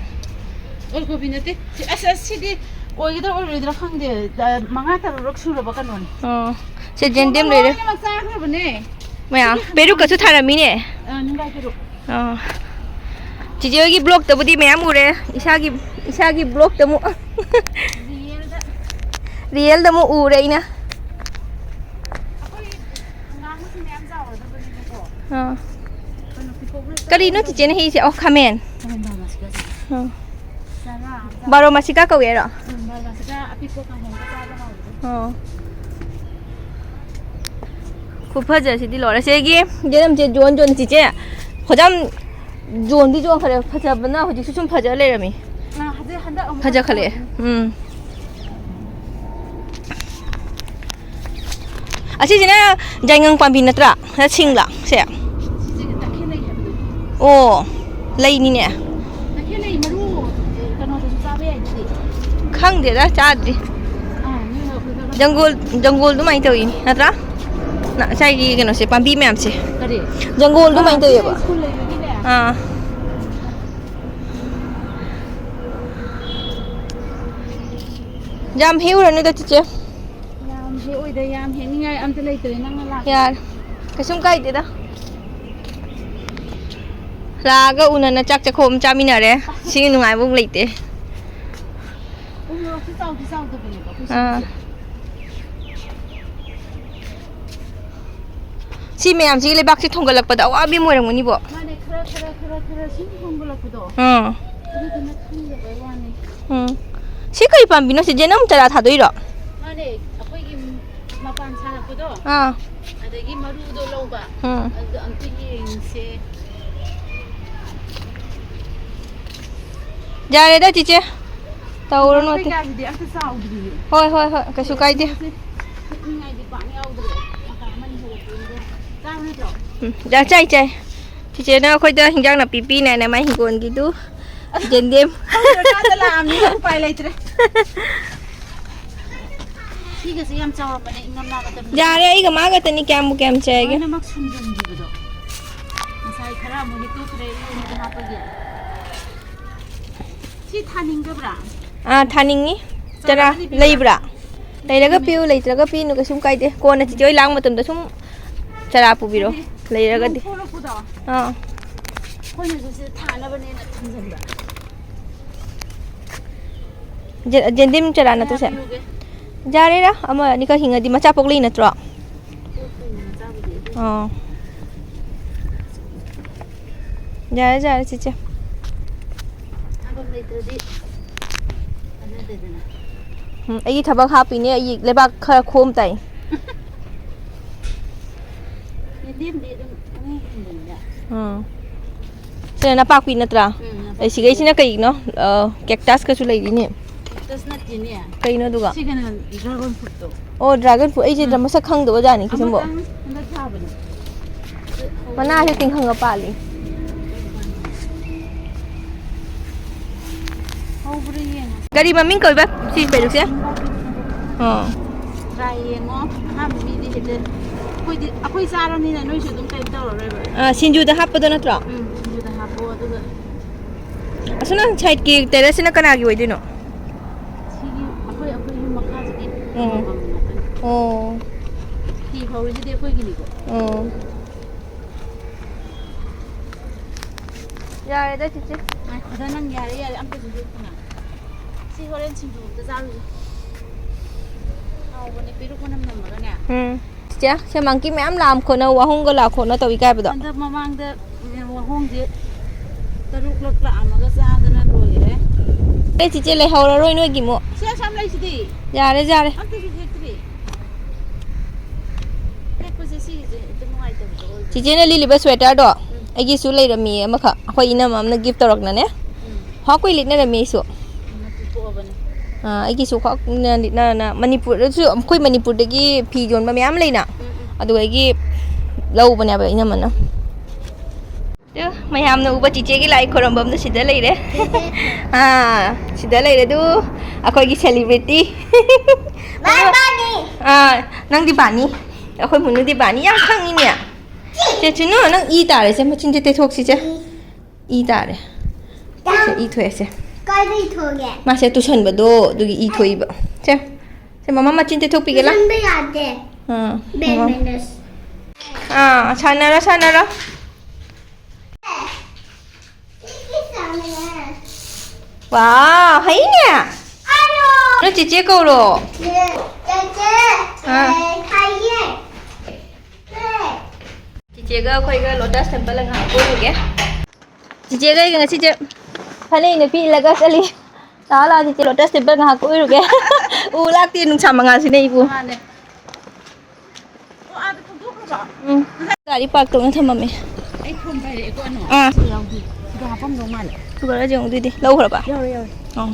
ꯑꯣꯜ ꯀꯣꯕꯤ ꯅꯠꯇꯦ꯫ ꯁꯤ, ꯑꯁ, ꯑꯁ, ꯁꯤꯗꯤ ꯑꯣꯏꯒꯗ꯭ꯔꯥ ꯑꯣꯏꯔꯣꯏꯗ꯭ꯔꯥ ꯈꯪꯗꯦ꯫ ꯑ, ꯃꯉꯥ ꯇꯔꯨꯛꯔꯛ ꯁꯨꯔꯕ ꯀꯩꯅꯣꯅꯤ꯫ ꯑꯣ, ꯁꯦ ꯌꯦꯟꯗꯦꯝ ꯂꯣꯏꯔꯦ꯫ ꯂꯣꯏꯅꯃꯛ ꯆꯥꯈ꯭ꯔꯕꯅꯦ꯫ ꯃꯌꯥꯝ꯫ ꯁꯤꯗꯤ ꯄꯦꯔꯨꯛꯀꯁꯨ ꯊꯥꯔꯝꯃꯤꯅꯦ꯫ ꯑ, ꯅꯤꯡꯒꯥꯏ ꯄꯦꯔꯨꯛ꯫ ꯑ꯫ ꯆꯤꯆꯦ ꯍꯣꯏꯒꯤ vlogꯇꯕꯨꯗꯤ ꯃꯌꯥꯝ ꯎꯔꯦ꯫ ꯏꯁꯥꯒꯤ, ꯏꯁꯥꯒꯤ vlogꯇ ꯑꯃꯨꯛ꯫ Realꯗ꯫ Realꯗ ꯑꯃꯨꯛ ꯎꯔꯦ ꯑꯩꯅ꯫ ꯑꯩꯈꯣꯏ ꯍꯪꯒꯥꯝꯒꯁꯨ ꯃꯌꯥꯝ ꯆꯥꯎꯔꯗꯕꯅꯦꯕꯀꯣ꯫ ꯑꯥ꯫ ꯀꯩꯅꯣ, ꯄꯤꯀꯣꯛꯅ ꯀꯔꯤꯅꯣ ꯆꯥꯎꯔꯗꯕꯅꯦ꯫ ꯆꯤꯆꯦꯅ ꯍꯦꯛꯏꯁꯦ? ꯑꯣ, ꯈꯥꯃꯦꯟ꯫ ꯈꯥꯃꯦꯟ ꯕꯥꯔꯃꯥꯁꯤꯀꯥꯁꯦ꯫ ꯑꯥ꯫ ꯆꯔꯥ ꯑꯃ ꯆꯥ-, ꯕꯥꯔꯣꯃꯥꯁꯤꯀꯥ ꯀꯧꯋꯦꯔꯣ? ꯎꯝ, ꯕꯥꯔꯃꯥꯁꯤꯀꯥ ꯑꯄꯤꯛꯄ ꯀꯥꯡꯍꯧꯒ ꯆꯥꯕ ꯍꯥꯎꯕꯗꯣ꯫ ꯑꯣ꯫ ꯈꯨꯐꯖꯁꯤꯗꯤ ꯂꯣꯏꯔꯦ꯫ ꯁꯤꯒꯤ ꯌꯦꯅꯝꯁꯦ ꯖꯣꯟ ꯖꯣꯟ ꯆꯤꯆꯦ꯫ ꯍꯣꯖꯥꯝ ꯖꯣꯟꯗꯤ ꯖꯣꯟꯈ꯭ꯔꯦ꯫ ꯐꯖꯕꯅ ꯍꯧꯖꯤꯛꯁꯨ ꯁꯨꯝ ꯐꯖ ꯂꯩꯔꯝꯃꯤ꯫ ꯑꯥ, ꯍꯧꯖꯤꯛ ꯐꯖꯈꯠꯂꯛꯑꯦ꯫ ꯎꯝ꯫ ꯑꯁꯤꯁꯤꯅ ꯌꯥꯏꯉꯪ ꯄꯥꯝꯕꯤ ꯅꯠꯇ꯭ꯔꯥ? ꯅꯠꯇ꯭ꯔ ꯁꯤꯡꯂꯥ ꯁꯦ? ꯁꯤꯁꯦ ꯇꯈꯦꯜ ꯂꯩ ꯍꯥꯏꯕꯗꯣ꯫ ꯑꯣ, ꯂꯩꯅꯤꯅꯦ꯫ ꯇꯈꯦꯜ ꯂꯩ ꯃꯔꯨ, ꯑꯦ, ꯀꯩꯅꯣꯗꯁꯨ ꯆꯥꯕ ꯌꯥꯏ ꯑꯗꯨꯗꯤ꯫ ꯈꯪꯗꯦꯗ, ꯆꯥꯗ꯭ꯔꯤ꯫ ꯑꯥ, ꯃꯤ ꯃꯔꯛ ꯑꯩꯈꯣꯏ ꯈꯔ ꯖꯪꯒꯣꯜ, ꯖꯪꯒꯣꯜ ꯑꯗꯨꯃꯥꯏꯅ ꯇꯧꯏꯅꯤ ꯅꯠꯇ꯭ꯔꯥ? ꯅ-, ꯉꯁꯥꯏꯒꯤ ꯀꯩꯅꯣꯁꯦ, ꯄꯥꯝꯕꯤ ꯃꯌꯥꯝꯁꯦ꯫ ꯀꯔꯤ? ꯖꯪꯒꯣꯜ ꯑꯥ, ꯑꯗꯨꯃꯥꯏꯅ ꯇꯧꯋꯦꯕ꯫ ꯁ꯭ꯀꯨꯜ ꯂꯩꯕꯒꯤꯅꯦ꯫ ꯑꯥ꯫ ꯌꯥꯝ ꯍꯦꯛꯎꯔꯅꯨꯗ, ꯆꯤꯆꯦ꯫ ꯌꯥꯝ ꯍꯦꯛꯑꯣꯏꯗ, ꯌꯥꯝ ꯍꯦꯛꯅꯤꯡꯉꯥꯏ ꯑꯝꯇ ꯂꯩꯇ꯭ꯔꯦ, ꯅꯪꯅ ꯂꯥꯛꯄꯗ꯫ ꯌꯥꯔꯦ꯫ ꯀꯩꯁꯨꯝ ꯀꯥꯏꯗꯦꯗ꯫ ꯂꯥꯛꯑꯒ ꯎꯅꯅ ꯆꯥꯛ ꯆꯥꯛꯈꯣꯝ ꯆꯥꯃꯤꯟꯅꯔꯦ꯫ ꯁꯤꯒꯤ ꯅꯨꯡꯉꯥꯏꯕ ꯑꯃꯨꯛ ꯂꯩꯇꯦ꯫ ꯎ ꯃꯣꯔꯣꯛꯁꯨ ꯆꯥꯎꯗꯤ ꯆꯥꯎꯗꯕꯅꯦꯕ ꯑꯩꯈꯣꯏ ꯑꯥ꯫ ꯁꯤꯒꯤꯁꯦ꯫ ꯁꯤ ꯃꯌꯥꯝꯁꯤꯒꯤ ꯂꯩꯕꯥꯛꯁꯦ ꯊꯣꯡꯒꯠꯂꯛꯄꯗ ꯑꯋꯥꯕꯤ ꯑꯃ ꯑꯣꯏꯔꯝꯒꯅꯤꯕꯣ꯫ ꯃꯥꯅꯦ, ꯈꯔ, ꯈꯔ, ꯈꯔ, ꯈꯔ ꯁꯨꯝ ꯊꯣꯡꯒꯠꯂꯛꯄꯗꯣ꯫ ꯑꯥ꯫ ꯑꯗꯨꯗꯨꯅ ꯈꯪꯗꯕꯩ ꯋꯥꯅꯤ꯫ ꯎꯝ꯫ ꯁꯤ ꯀꯔꯤ ꯄꯥꯝꯕꯤꯅꯣ? ꯁꯤ ꯖꯦꯅꯝ ꯆꯔꯥ ꯊꯥꯗꯣꯛꯏꯔꯣ? ꯃꯥꯅꯦ, ꯑꯩꯈꯣꯏꯒꯤ ꯃꯄꯥꯟ ꯁꯥꯔꯛꯄꯗꯣ꯫ ꯑꯥ꯫ ꯑꯗꯒꯤ ꯃꯔꯨꯗꯣ ꯂꯧꯕ꯫ ꯎꯝ꯫ ꯑꯗꯨꯗꯣ ꯑꯝꯇ ꯌꯦꯡꯁꯦ꯫ ꯌꯥꯔꯦꯗ, ꯆꯤꯆꯦ꯫ ꯇꯧꯔꯨꯅꯨ ꯑꯇꯩ꯫ ꯀꯩꯀꯥꯁꯤꯗꯤ ꯑꯝꯇ ꯆꯥꯎꯗ꯭ꯔꯤꯌꯦ꯫ ꯍꯣꯏ, ꯍꯣꯏ, ꯍꯣꯏ, ꯀꯩꯁꯨ ꯀꯥꯏꯗꯦ꯫ ꯁꯤ ꯐꯨꯠꯅꯤꯡꯉꯥꯏꯗꯤ ꯄꯥꯛ ꯌꯥꯎꯗ꯭ꯔꯦ꯫ ꯃꯀꯥ ꯑꯃꯅꯤ ꯍꯦꯜꯂꯛꯄꯅꯤꯗ꯫ ꯆꯥꯕ ꯅꯠꯇ꯭ꯔꯣ? ꯎꯝ, ꯌꯥ-, ꯆꯥꯏ, ꯆꯥꯏ꯫ ꯆꯤꯆꯦꯅ ꯑꯩꯈꯣꯏꯗ ꯍꯤꯟꯖꯥꯡ ꯅꯥꯄꯤ ꯄꯤꯅꯦꯅ ꯃꯥꯏ ꯍꯤꯡꯒꯣꯜꯒꯤꯗꯨ ꯌꯦꯟꯗꯦꯝ꯫ ꯍꯧꯗ꯭ꯔꯀꯥꯟꯗ ꯂꯥꯛꯑꯕꯅꯤꯅ ꯎꯄꯥꯏ ꯂꯩꯇ꯭ꯔꯦ꯫ ꯁꯤꯒꯁꯦ ꯌꯥꯝ ꯆꯥꯎꯔꯝꯕꯅꯦ ꯏꯪꯉꯝꯂꯥ ꯃꯇꯝꯗ꯫ ꯌꯥꯔꯦ, ꯑꯩꯒ ꯃꯥ ꯈꯛꯇꯅꯤ, ꯀꯌꯥꯝꯕꯨ ꯀꯌꯥꯝ ꯆꯥꯏꯒꯦ? ꯂꯣꯏꯅꯃꯛ ꯁꯨꯝꯖꯤꯟꯈꯤꯕꯗꯣ꯫ ꯉꯁꯥꯏ ꯈꯔ ꯑꯃꯨꯛ ꯍꯦꯛꯇꯣꯛꯈ꯭ꯔꯦ, ꯏꯔꯣꯟꯕꯗ ꯍꯥꯞꯄꯒꯤ꯫ ꯁꯤ ꯊꯥꯅꯤꯡꯗꯕ꯭ꯔꯥ? ꯑꯥ, ꯊꯥꯅꯤꯡꯉꯤ꯫ ꯆꯔꯥ ꯆꯔꯥꯗꯤ ꯄꯤꯕ꯭ꯔꯥ? ꯂꯩꯕ꯭ꯔꯥ? ꯂꯩꯔꯒ ꯄꯤꯌꯨ, ꯂꯩꯇ꯭ꯔꯒ ꯄꯤꯅꯨ, ꯀꯩꯁꯨꯝ ꯀꯥꯏꯗꯦ꯫ ꯀꯣꯟꯅ ꯆꯤꯆꯦ ꯍꯣꯏ ꯂꯥꯛꯄ ꯃꯇꯝꯗ ꯁꯨꯝ ꯆꯔꯥ ꯄꯨꯕꯤꯔꯣ꯫ ꯍꯥꯏꯗꯤ ꯂꯩꯔꯒꯗꯤ꯫ ꯅꯣꯡ ꯊꯣꯛꯂꯛꯄꯗꯣ꯫ ꯑꯥ꯫ ꯑꯩꯈꯣꯏꯅꯁꯨ ꯁꯤꯗ ꯊꯥꯅꯕꯅꯦꯅ ꯊꯝꯖꯟꯕ꯫ ꯖꯦ-, ꯖꯦꯟꯗꯦꯝ ꯆꯔꯥ ꯀꯌꯥ ꯅꯠꯇ꯭ꯔꯣ ꯁꯦ? ꯄꯤꯌꯨꯒꯦ? ꯌꯥꯔꯦꯔꯥ, ꯑꯃ ꯑꯅꯤꯈꯛ ꯍꯤꯡꯉꯗꯤ ꯃꯆꯥ ꯄꯣꯛꯂꯛꯏ ꯅꯠꯇ꯭ꯔꯣ? ꯄꯣꯛꯄꯅꯤꯅ ꯆꯥꯕꯨꯗꯤ ꯑꯗꯨꯝ ꯑꯥ꯫ ꯌꯥꯔꯦ, ꯌꯥꯔꯦ, ꯆꯤꯆꯦ꯫ ꯊꯥꯐꯝ ꯂꯩꯇ꯭ꯔꯗꯤ ꯀꯥꯟꯅꯗꯦꯗꯅ꯫ ꯎꯝ, ꯑꯩꯒꯤ ꯊꯕꯛ ꯍꯥꯞꯄꯤꯅꯦ, ꯑꯩ ꯂꯩꯕꯥꯛ ꯈꯔ ꯈꯣꯝ ꯇꯥꯏ꯫ ꯌꯦꯟꯗꯦꯝꯗꯤ ꯑꯗꯨꯝ ꯄꯪꯍꯤꯡ ꯍꯤꯡꯕꯅꯤꯗ꯫ ꯎꯝ꯫ ꯁꯤꯅ ꯅꯄꯥꯛꯄꯤ ꯅꯠꯇ꯭ꯔꯥ? ꯎꯝ, ꯅꯄꯥꯛꯄꯤ꯫ ꯑꯦ, ꯁꯤꯈꯩꯁꯤꯅ ꯀꯩꯒꯤꯅꯣ? ꯑ, cactus ꯀꯁꯨ ꯂꯩꯔꯤꯅꯦ꯫ Cactus ꯅꯠꯇꯦꯅꯦ꯫ ꯀꯩꯅꯣ ꯑꯗꯨꯒ? ꯁꯤꯒꯅ dragon fruit ꯇꯣ꯫ ꯑꯣ, dragon fruit꯫ ꯑꯩꯁꯦ ꯎꯝ꯫ ꯃꯁꯛ ꯈꯪꯗꯕ ꯖꯥꯠꯅꯤ ꯀꯤꯁꯨꯝꯕꯣ꯫ ꯑꯃꯇꯪ ꯍꯟꯗꯛ ꯊꯥꯕꯅꯦ꯫ ꯃꯅꯥꯁꯦ ꯇꯤꯡꯈꯪꯒ ꯄꯥꯜꯂꯤ꯫ ꯍꯧꯕ꯭ꯔꯥ ꯌꯦꯡꯉꯣ꯫ ꯀꯔꯤ ꯃꯃꯤꯡ ꯀꯧꯏꯕ ꯁꯤ ꯄꯦꯔꯨꯛꯁꯦ? ꯑꯣ꯫ Try ꯌꯦꯡꯉꯣ꯫ ꯑꯍꯥꯟꯕ ꯃꯤꯗꯤ ꯍꯦꯛꯇ, ꯑꯩꯈꯣꯏꯗꯤ, ꯑꯩꯈꯣꯏ ꯆꯥꯔꯕꯅꯤꯅ ꯅꯣꯏꯁꯨ ꯑꯗꯨꯝ ꯀꯩꯅꯣ ꯇꯧꯔꯔꯣꯏꯕ꯫ ꯑ, ꯁꯤꯡꯖꯨꯗ ꯍꯥꯞꯄꯗꯣ ꯅꯠꯇ꯭ꯔꯣ? ꯎꯝ, ꯁꯤꯡꯖꯨꯗ ꯍꯥꯞꯄꯣ, ꯑꯗꯨꯒ ꯑꯁꯣꯝ ꯅꯥꯀꯟ side ꯀꯤ terrace ꯁꯤꯅ ꯀꯅꯥꯒꯤ ꯑꯣꯏꯗꯣꯏꯅꯣ? ꯁꯤꯒꯤ ꯑꯩꯈꯣꯏ, ꯑꯩꯈꯣꯏ ꯌꯨꯝ ꯃꯈꯥꯁꯤꯒꯤ ꯎꯝ꯫ ꯑꯃꯃꯝ ꯉꯥꯛꯇꯅꯤ꯫ ꯑꯣ꯫ ꯐꯤ ꯐꯧꯔꯤꯁꯤꯗꯤ ꯑꯩꯈꯣꯏꯒꯤꯅꯤꯀꯣ꯫ ꯑꯣ꯫ ꯌꯥꯔꯦꯗ, ꯆꯤꯆꯦ꯫ ꯉꯥꯏꯈꯣꯗ, ꯅꯪ ꯌꯥꯔꯦ, ꯌꯥꯔꯦ, ꯑꯝꯇ ꯁꯤꯟꯗꯣꯛꯈꯣꯅ꯫ ꯁꯤ ꯍꯣꯔꯦꯟ ꯁꯤꯡꯖꯨ ꯑꯝꯇ ꯆꯥꯔꯨꯁꯦ꯫ ꯍꯥꯎꯕꯅꯦ, ꯄꯦꯔꯨꯛ ꯃꯅꯝ ꯅꯝꯃꯒꯅꯦ꯫ ꯎꯝ꯫ ꯆꯤꯆꯦ, ꯁꯦ monkey ꯃꯌꯥꯝ ꯂꯥꯛꯑꯝ ꯈꯣꯠꯅ ꯋꯥꯍꯣꯡꯒ ꯂꯥꯛ ꯈꯣꯠꯅ ꯇꯧꯏ ꯀꯥꯏꯕꯗꯣ꯫ ꯍꯟꯗꯛ ꯃꯃꯥꯡꯗ ꯋꯥꯍꯣꯡꯁꯦ ꯇꯔꯨꯛꯂꯛ ꯂꯥꯛꯑꯝꯃꯒ ꯆꯥꯗꯅ ꯂꯣꯏꯔꯦ꯫ ꯑꯦ, ꯆꯤꯆꯦ, ꯂꯩꯍꯧꯔꯔꯣꯏ ꯅꯣꯏꯒꯤ ꯑꯃꯨꯛ꯫ ꯁꯤ ꯑꯁꯥꯝ ꯂꯩꯁꯤꯗꯤ꯫ ꯌꯥꯔꯦ, ꯌꯥꯔꯦ꯫ ꯑꯝꯇꯁꯨ ꯍꯦꯛꯇ꯭ꯔꯤ꯫ ꯍꯦꯛꯄꯁꯦ ꯁꯤꯒꯤꯁꯦ ꯍꯦꯛꯇ ꯅꯨꯡꯉꯥꯏꯇꯕꯗꯣ ꯑꯣꯏꯕ꯫ ꯆꯤꯆꯦꯅ ꯂꯤꯠꯂꯤꯕ sweater ꯗꯣ ꯎꯝ꯫ ꯑꯩꯒꯤꯁꯨ ꯂꯩꯔꯝꯃꯤ ꯑꯃꯈꯛ꯫ ꯑꯩꯈꯣꯏ ꯏꯅꯝꯃ ꯑꯃꯅ gift ꯇꯧꯔꯛꯅꯅꯦ꯫ ꯎꯝ꯫ ꯍꯥ ꯀꯨꯏ ꯂꯤꯠꯅꯔꯝꯃꯤ ꯑꯩꯁꯨ꯫ ꯃꯆꯨ ꯊꯣꯛꯑꯕꯅꯦ꯫ ꯑꯥ, ꯑꯩꯒꯤꯁꯨ ꯈ꯭ꯋꯥꯏ ꯀꯨꯏꯅ ꯂꯤꯠꯅꯔꯅ ꯃꯅꯤꯄꯨꯔꯗꯁꯨ, ꯑꯩꯈꯣꯏ ꯃꯅꯤꯄꯨꯔꯗꯒꯤ ꯐꯤ ꯌꯣꯟꯕ ꯃꯌꯥꯝ ꯂꯩꯅ, ꯎꯝ, ꯎꯝ꯫ ꯑꯗꯨꯗꯒꯤ ꯂꯧꯕꯅꯦꯕ ꯏꯅꯝꯃꯅ꯫ ꯇꯨ, ꯃꯌꯥꯝꯅ ꯎꯕ ꯆꯤꯆꯦꯒꯤ ꯂꯥꯏ ꯈꯣꯏꯔꯝꯕꯝꯗꯣ ꯁꯤꯗ ꯂꯩꯔꯦ꯫ ꯑꯥ, ꯁꯤꯗ ꯂꯩꯔꯦ ꯑꯗꯨ, ꯑꯩꯈꯣꯏꯒꯤ celebrity꯫ ꯕꯥꯏ, ꯕꯥꯅꯤ꯫ ꯑꯥ, ꯅꯪꯗꯤ ꯕꯥꯅꯤ? ꯑꯩꯈꯣꯏ ꯃꯨꯅꯨꯗꯤ ꯕꯥꯅꯤ ꯌꯥꯝ ꯈꯪꯉꯤꯅꯦ꯫ ꯆꯦ ꯆꯨꯅꯨ, ꯅꯪ ꯏ ꯇꯥꯔꯦꯁꯦ, ꯃꯆꯤꯟꯁꯦ ꯇꯩꯊꯣꯛꯁꯤꯁꯦ꯫ ꯏ ꯇꯥꯔꯦ꯫ ꯁꯦ, ꯏ ꯊꯣꯛꯑꯦꯁꯦ꯫ ꯀꯥꯏꯗ ꯏ ꯊꯣꯛꯑꯒꯦ? ꯃꯥꯁꯦ ꯇꯨꯁꯟꯕꯗꯣ ꯑꯗꯨꯒꯤ ꯏ ꯊꯣꯛꯏꯕ꯫ ꯁꯦ, ꯁꯦ, ꯃꯃꯥ ꯃꯆꯤꯟ ꯇꯩꯊꯣꯛꯄꯤꯒꯦ ꯂꯥ꯫ ꯇꯨꯁꯟꯕ ꯌꯥꯗꯦ꯫ ꯑꯥ, bad ꯃꯃꯥ꯫ Manners꯫ ꯑꯥ, ꯁꯥꯟꯅꯔꯣ, ꯁꯥꯟꯅꯔꯣ꯫ ꯁꯤꯒꯤ ꯁꯥꯟꯅꯔꯦ꯫ ꯋꯥꯎ, ꯍꯩꯅꯦ꯫ ꯑꯗꯣ꯫ ꯅꯣꯏ ꯆꯤꯆꯦ ꯀꯧꯔꯣ꯫ ꯆꯦ-, ꯆꯦꯆꯦ, ꯑꯥ꯫ ꯑꯦ, ꯍꯩꯌꯦ꯫ ꯆꯤꯆꯦꯒ ꯑꯩꯈꯣꯏꯒ Lotus Temple ꯉꯥꯏꯍꯥꯛ ꯀꯣꯏꯔꯨꯒꯦ꯫ ꯆꯤꯆꯦꯒ ꯑꯩꯒ ꯉꯁꯤꯁꯦ ꯐꯅꯦꯛ ꯅꯨꯄꯤ ꯏꯜꯂꯒ ꯆꯠꯂꯤ꯫ ꯂꯥꯛꯑꯣ, ꯂꯥꯛꯑꯣ, ꯆꯤꯆꯦ, Lotus Temple ꯉꯥꯏꯍꯥꯛ ꯀꯣꯏꯔꯨꯒꯦ꯫ ꯎ ꯂꯥꯛꯇꯦ, ꯅꯨꯡꯁꯥ ꯃꯉꯥꯜꯁꯤꯅ ꯑꯩꯕꯨ꯫ ꯃꯥꯅꯦ꯫ ꯑꯣ, ꯑꯥꯗ ꯐꯧꯗꯣꯛꯈ꯭ꯔꯕ? ꯎꯝ꯫ ꯒꯥꯔꯤ park ꯇꯧꯅ ꯊꯝꯃꯝꯃꯦ꯫ ꯑꯩ ꯐꯣꯟ ꯄꯥꯏꯔꯛꯑꯦꯀꯣ, ꯑꯅꯣ꯫ ꯑꯥ꯫ ꯁꯤ ꯌꯥꯎꯗꯦ꯫ ꯍꯥꯄꯝꯗꯧ ꯃꯥꯜꯂꯦ꯫ ꯁꯨꯒꯔ ꯌꯦꯡꯉꯨ ꯑꯗꯨꯗꯤ꯫ ꯂꯧꯈ꯭ꯔꯕ? ꯌꯧꯔꯦ, ꯌꯧꯔꯦ꯫ ꯑꯣ꯫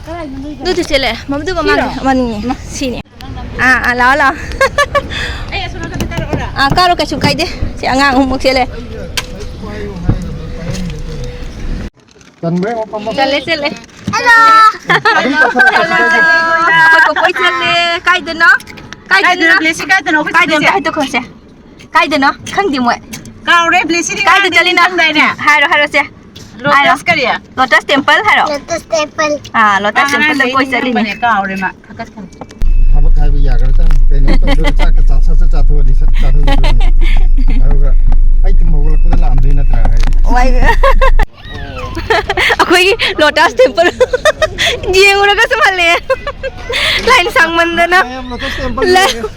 ꯀꯗꯥꯏꯗ ꯅꯣꯏ ꯑꯗꯨꯗꯤ ꯆꯦꯜꯂꯦ꯫ ꯃꯗꯨ ꯃꯃꯥꯡꯗ ꯁꯤꯔꯣ? ꯑꯃꯅꯤꯅꯦ꯫ ꯁꯤꯅꯦ꯫ ꯑꯥ, ꯑꯥ, ꯂꯥꯛꯑꯣ, ꯂꯥꯛꯑꯣ꯫ ꯑꯩ ꯑꯁꯣꯝ ꯅꯥꯀꯟꯗ ꯀꯥꯔꯛꯑꯣꯔꯥ? ꯑꯥ, ꯀꯥꯔꯣ, ꯀꯩꯁꯨ ꯀꯥꯏꯗꯦ꯫ ꯁꯤ ꯑꯉꯥꯡ ꯑꯍꯨꯝꯃꯨꯛ ꯆꯦꯜꯂꯦ꯫ ꯆꯟꯕ꯭ꯔꯥ ꯌꯦꯡꯉꯣ, ꯐꯝꯕ꯫ ꯆꯜꯂꯦ, ꯆꯜꯂꯦ꯫ ꯍꯜꯂꯣ꯫ ꯑꯗꯨꯝ ꯆꯠꯊꯣꯔꯛꯑꯣ, ꯀꯩꯁꯨ ꯀꯥꯏꯗꯦ꯫ ꯑꯩꯈꯣꯏ ꯀꯣꯏ ꯆꯠꯂꯦ꯫ ꯀꯥꯏꯗꯅꯣ? ꯀꯥꯏꯗꯅꯣ? ꯀꯥꯏꯗꯅꯣ, ꯕ꯭ꯂꯦꯁꯤ, ꯀꯥꯏꯗꯅꯣ? ꯑꯩꯈꯣꯏ ꯀꯥꯏꯗꯅꯣ? ꯆꯠꯂꯤꯁꯦ? ꯍꯥꯏꯗꯣꯛꯈꯣꯁꯦ꯫ ꯀꯥꯏꯗꯅꯣ? ꯈꯪꯗꯦ ꯃꯣꯏ꯫ ꯀꯥꯎꯔꯦ, ꯕ꯭ꯂꯦꯁꯤꯗꯤ ꯀꯥꯏꯗ ꯉꯔꯥꯡꯗꯩ ꯆꯠꯂꯤꯅꯣ? ꯅꯤꯡꯁꯤꯡꯗꯥꯏꯅꯦ? ꯍꯥꯏꯔꯣ, ꯍꯥꯏꯔꯣꯁꯦ꯫ ꯂꯣꯇꯁ ꯍꯥꯏꯔꯣ꯫ ꯀꯔꯤ? ꯂꯣꯇꯁ ꯇꯦꯝꯄꯜ ꯍꯥꯏꯔꯣ? Lotus temple. ꯑꯥ, ꯂꯣꯇꯁ ꯃꯥ ꯇꯦꯝꯄꯜꯗ ꯉꯔꯥꯡꯗꯩ ꯀꯣꯏ ꯆꯠꯂꯤꯅꯦ꯫ ꯅꯤꯡꯁꯤꯡꯉꯝꯕꯅꯦ, ꯀꯥꯎꯔꯦ ꯃꯥ꯫ ꯊꯕꯛ ꯍꯥꯏꯕ ꯌꯥꯒ꯭ꯔꯥ ꯆꯥꯅꯤ꯫ ꯀꯩꯅꯣ ꯇꯧꯗꯣꯏꯔꯣ? ꯆꯥꯛꯀ ꯆꯥ-, ꯁꯠ ꯁꯠ ꯆꯥꯊꯣꯛꯑꯗꯤ ꯁꯠ ꯆꯥꯊꯣꯛꯈꯤꯗꯣꯏꯅꯤ꯫ ꯑꯗꯨꯒ ꯑꯩ ꯇꯨꯝ ꯍꯧꯒꯠꯂꯛꯄꯗ ꯂꯥꯛꯑꯝꯗꯣꯏ ꯅꯠꯇ꯭ꯔꯥ ꯍꯥꯏ꯫ ꯋꯥꯏ-, ꯑꯩꯈꯣꯏꯒꯤ ꯂꯣꯇꯁ ꯇꯦꯝꯄꯜ ꯌꯦꯡꯉꯨꯔꯒ ꯁꯨꯝ ꯍꯜꯂꯛꯑꯦ꯫ ꯂꯥꯏꯟ ꯁꯥꯡꯃꯟꯗꯅ꯫ ꯃꯌꯥꯝ ꯂꯣꯇꯁ ꯇꯦꯝꯄꯜ ꯂꯥꯏ-, ꯌꯦꯡꯉꯦ꯫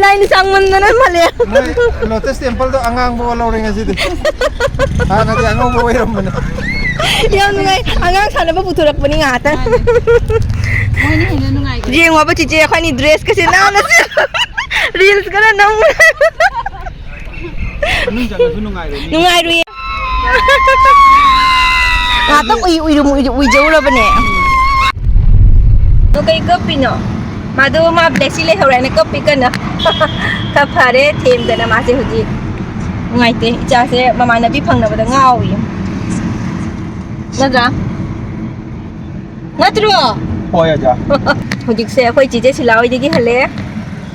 ꯂꯥꯏꯟ ꯁꯥꯡꯃꯟꯗꯅ ꯍꯜꯂꯛꯑꯦ꯫ ꯃꯣꯏ ꯂꯣꯇꯁ ꯇꯦꯝꯄꯜꯗꯣ ꯑꯉꯥꯡꯕ ꯑꯣꯜꯍꯧꯔꯦ ꯉꯁꯤꯗꯤ꯫ ꯍꯥꯟꯅꯗꯤ ꯑꯉꯧꯕ ꯑꯣꯏꯔꯝꯕꯅꯦ꯫ ꯌꯥꯝ ꯅꯨꯡꯉꯥꯏ꯫ ꯑꯉꯥꯡ ꯁꯥꯟꯅꯕ ꯄꯨꯊꯣꯔꯛꯄꯅꯤ ꯉꯥꯏꯍꯥꯛꯇꯪ꯫ ꯃꯣꯏꯅ ꯍꯦꯟꯅ ꯅꯨꯡꯉꯥꯏꯈ꯭ꯔꯦ꯫ ꯌꯦꯡꯉꯣꯕ ꯆꯤꯆꯦ, ꯑꯩꯈꯣꯏꯅꯤ ꯗ꯭ꯔꯦꯁꯀꯁꯦ ꯅꯥꯟꯅ ꯁꯦꯠ-, ꯔꯤꯜꯁ ꯈꯔ ꯅꯝ-, ꯃꯅꯨꯡ ꯆꯪꯉꯁꯨ ꯅꯨꯡꯉꯥꯏꯔꯣꯏꯅꯦ꯫ ꯅꯨꯡꯉꯥꯏꯔꯨꯏꯌꯦ꯫ ꯉꯥꯛꯇꯪ ꯎꯏ-, ꯎꯏꯔꯨꯝ-, ꯎꯏ-, ꯎꯏꯖꯧꯔꯕꯅꯦ꯫ ꯑꯗꯨ ꯀꯩ ꯀꯞꯄꯤꯅꯣ? ꯃꯥꯗꯣ ꯃꯥ ꯕ꯭ꯂꯦꯁꯤ ꯂꯩꯍꯧꯔꯦꯅ ꯀꯞꯄꯤ ꯀꯟꯅ꯫ ꯈꯔ ꯐꯔꯦ, ꯊꯦꯝꯗꯅ ꯃꯥꯁꯦ ꯍꯧꯖꯤꯛ꯫ ꯅꯨꯡꯉꯥꯏꯇꯦ, ꯏꯆꯥꯁꯦ ꯃꯃꯥꯟꯅꯕꯤ ꯐꯪꯅꯕꯗ ꯉꯥꯎꯔꯤ꯫ ꯅꯠꯇ꯭ꯔꯥ? ꯅꯠꯇ꯭ꯔꯣ? ꯍꯣꯏ, ꯑꯣꯖꯥ꯫ ꯍꯧꯖꯤꯛꯁꯦ ꯑꯩꯈꯣꯏ ꯆꯤꯆꯦ ꯁꯤꯂꯥ ꯍꯣꯏꯗꯒꯤ ꯍꯜꯂꯛꯑꯦ꯫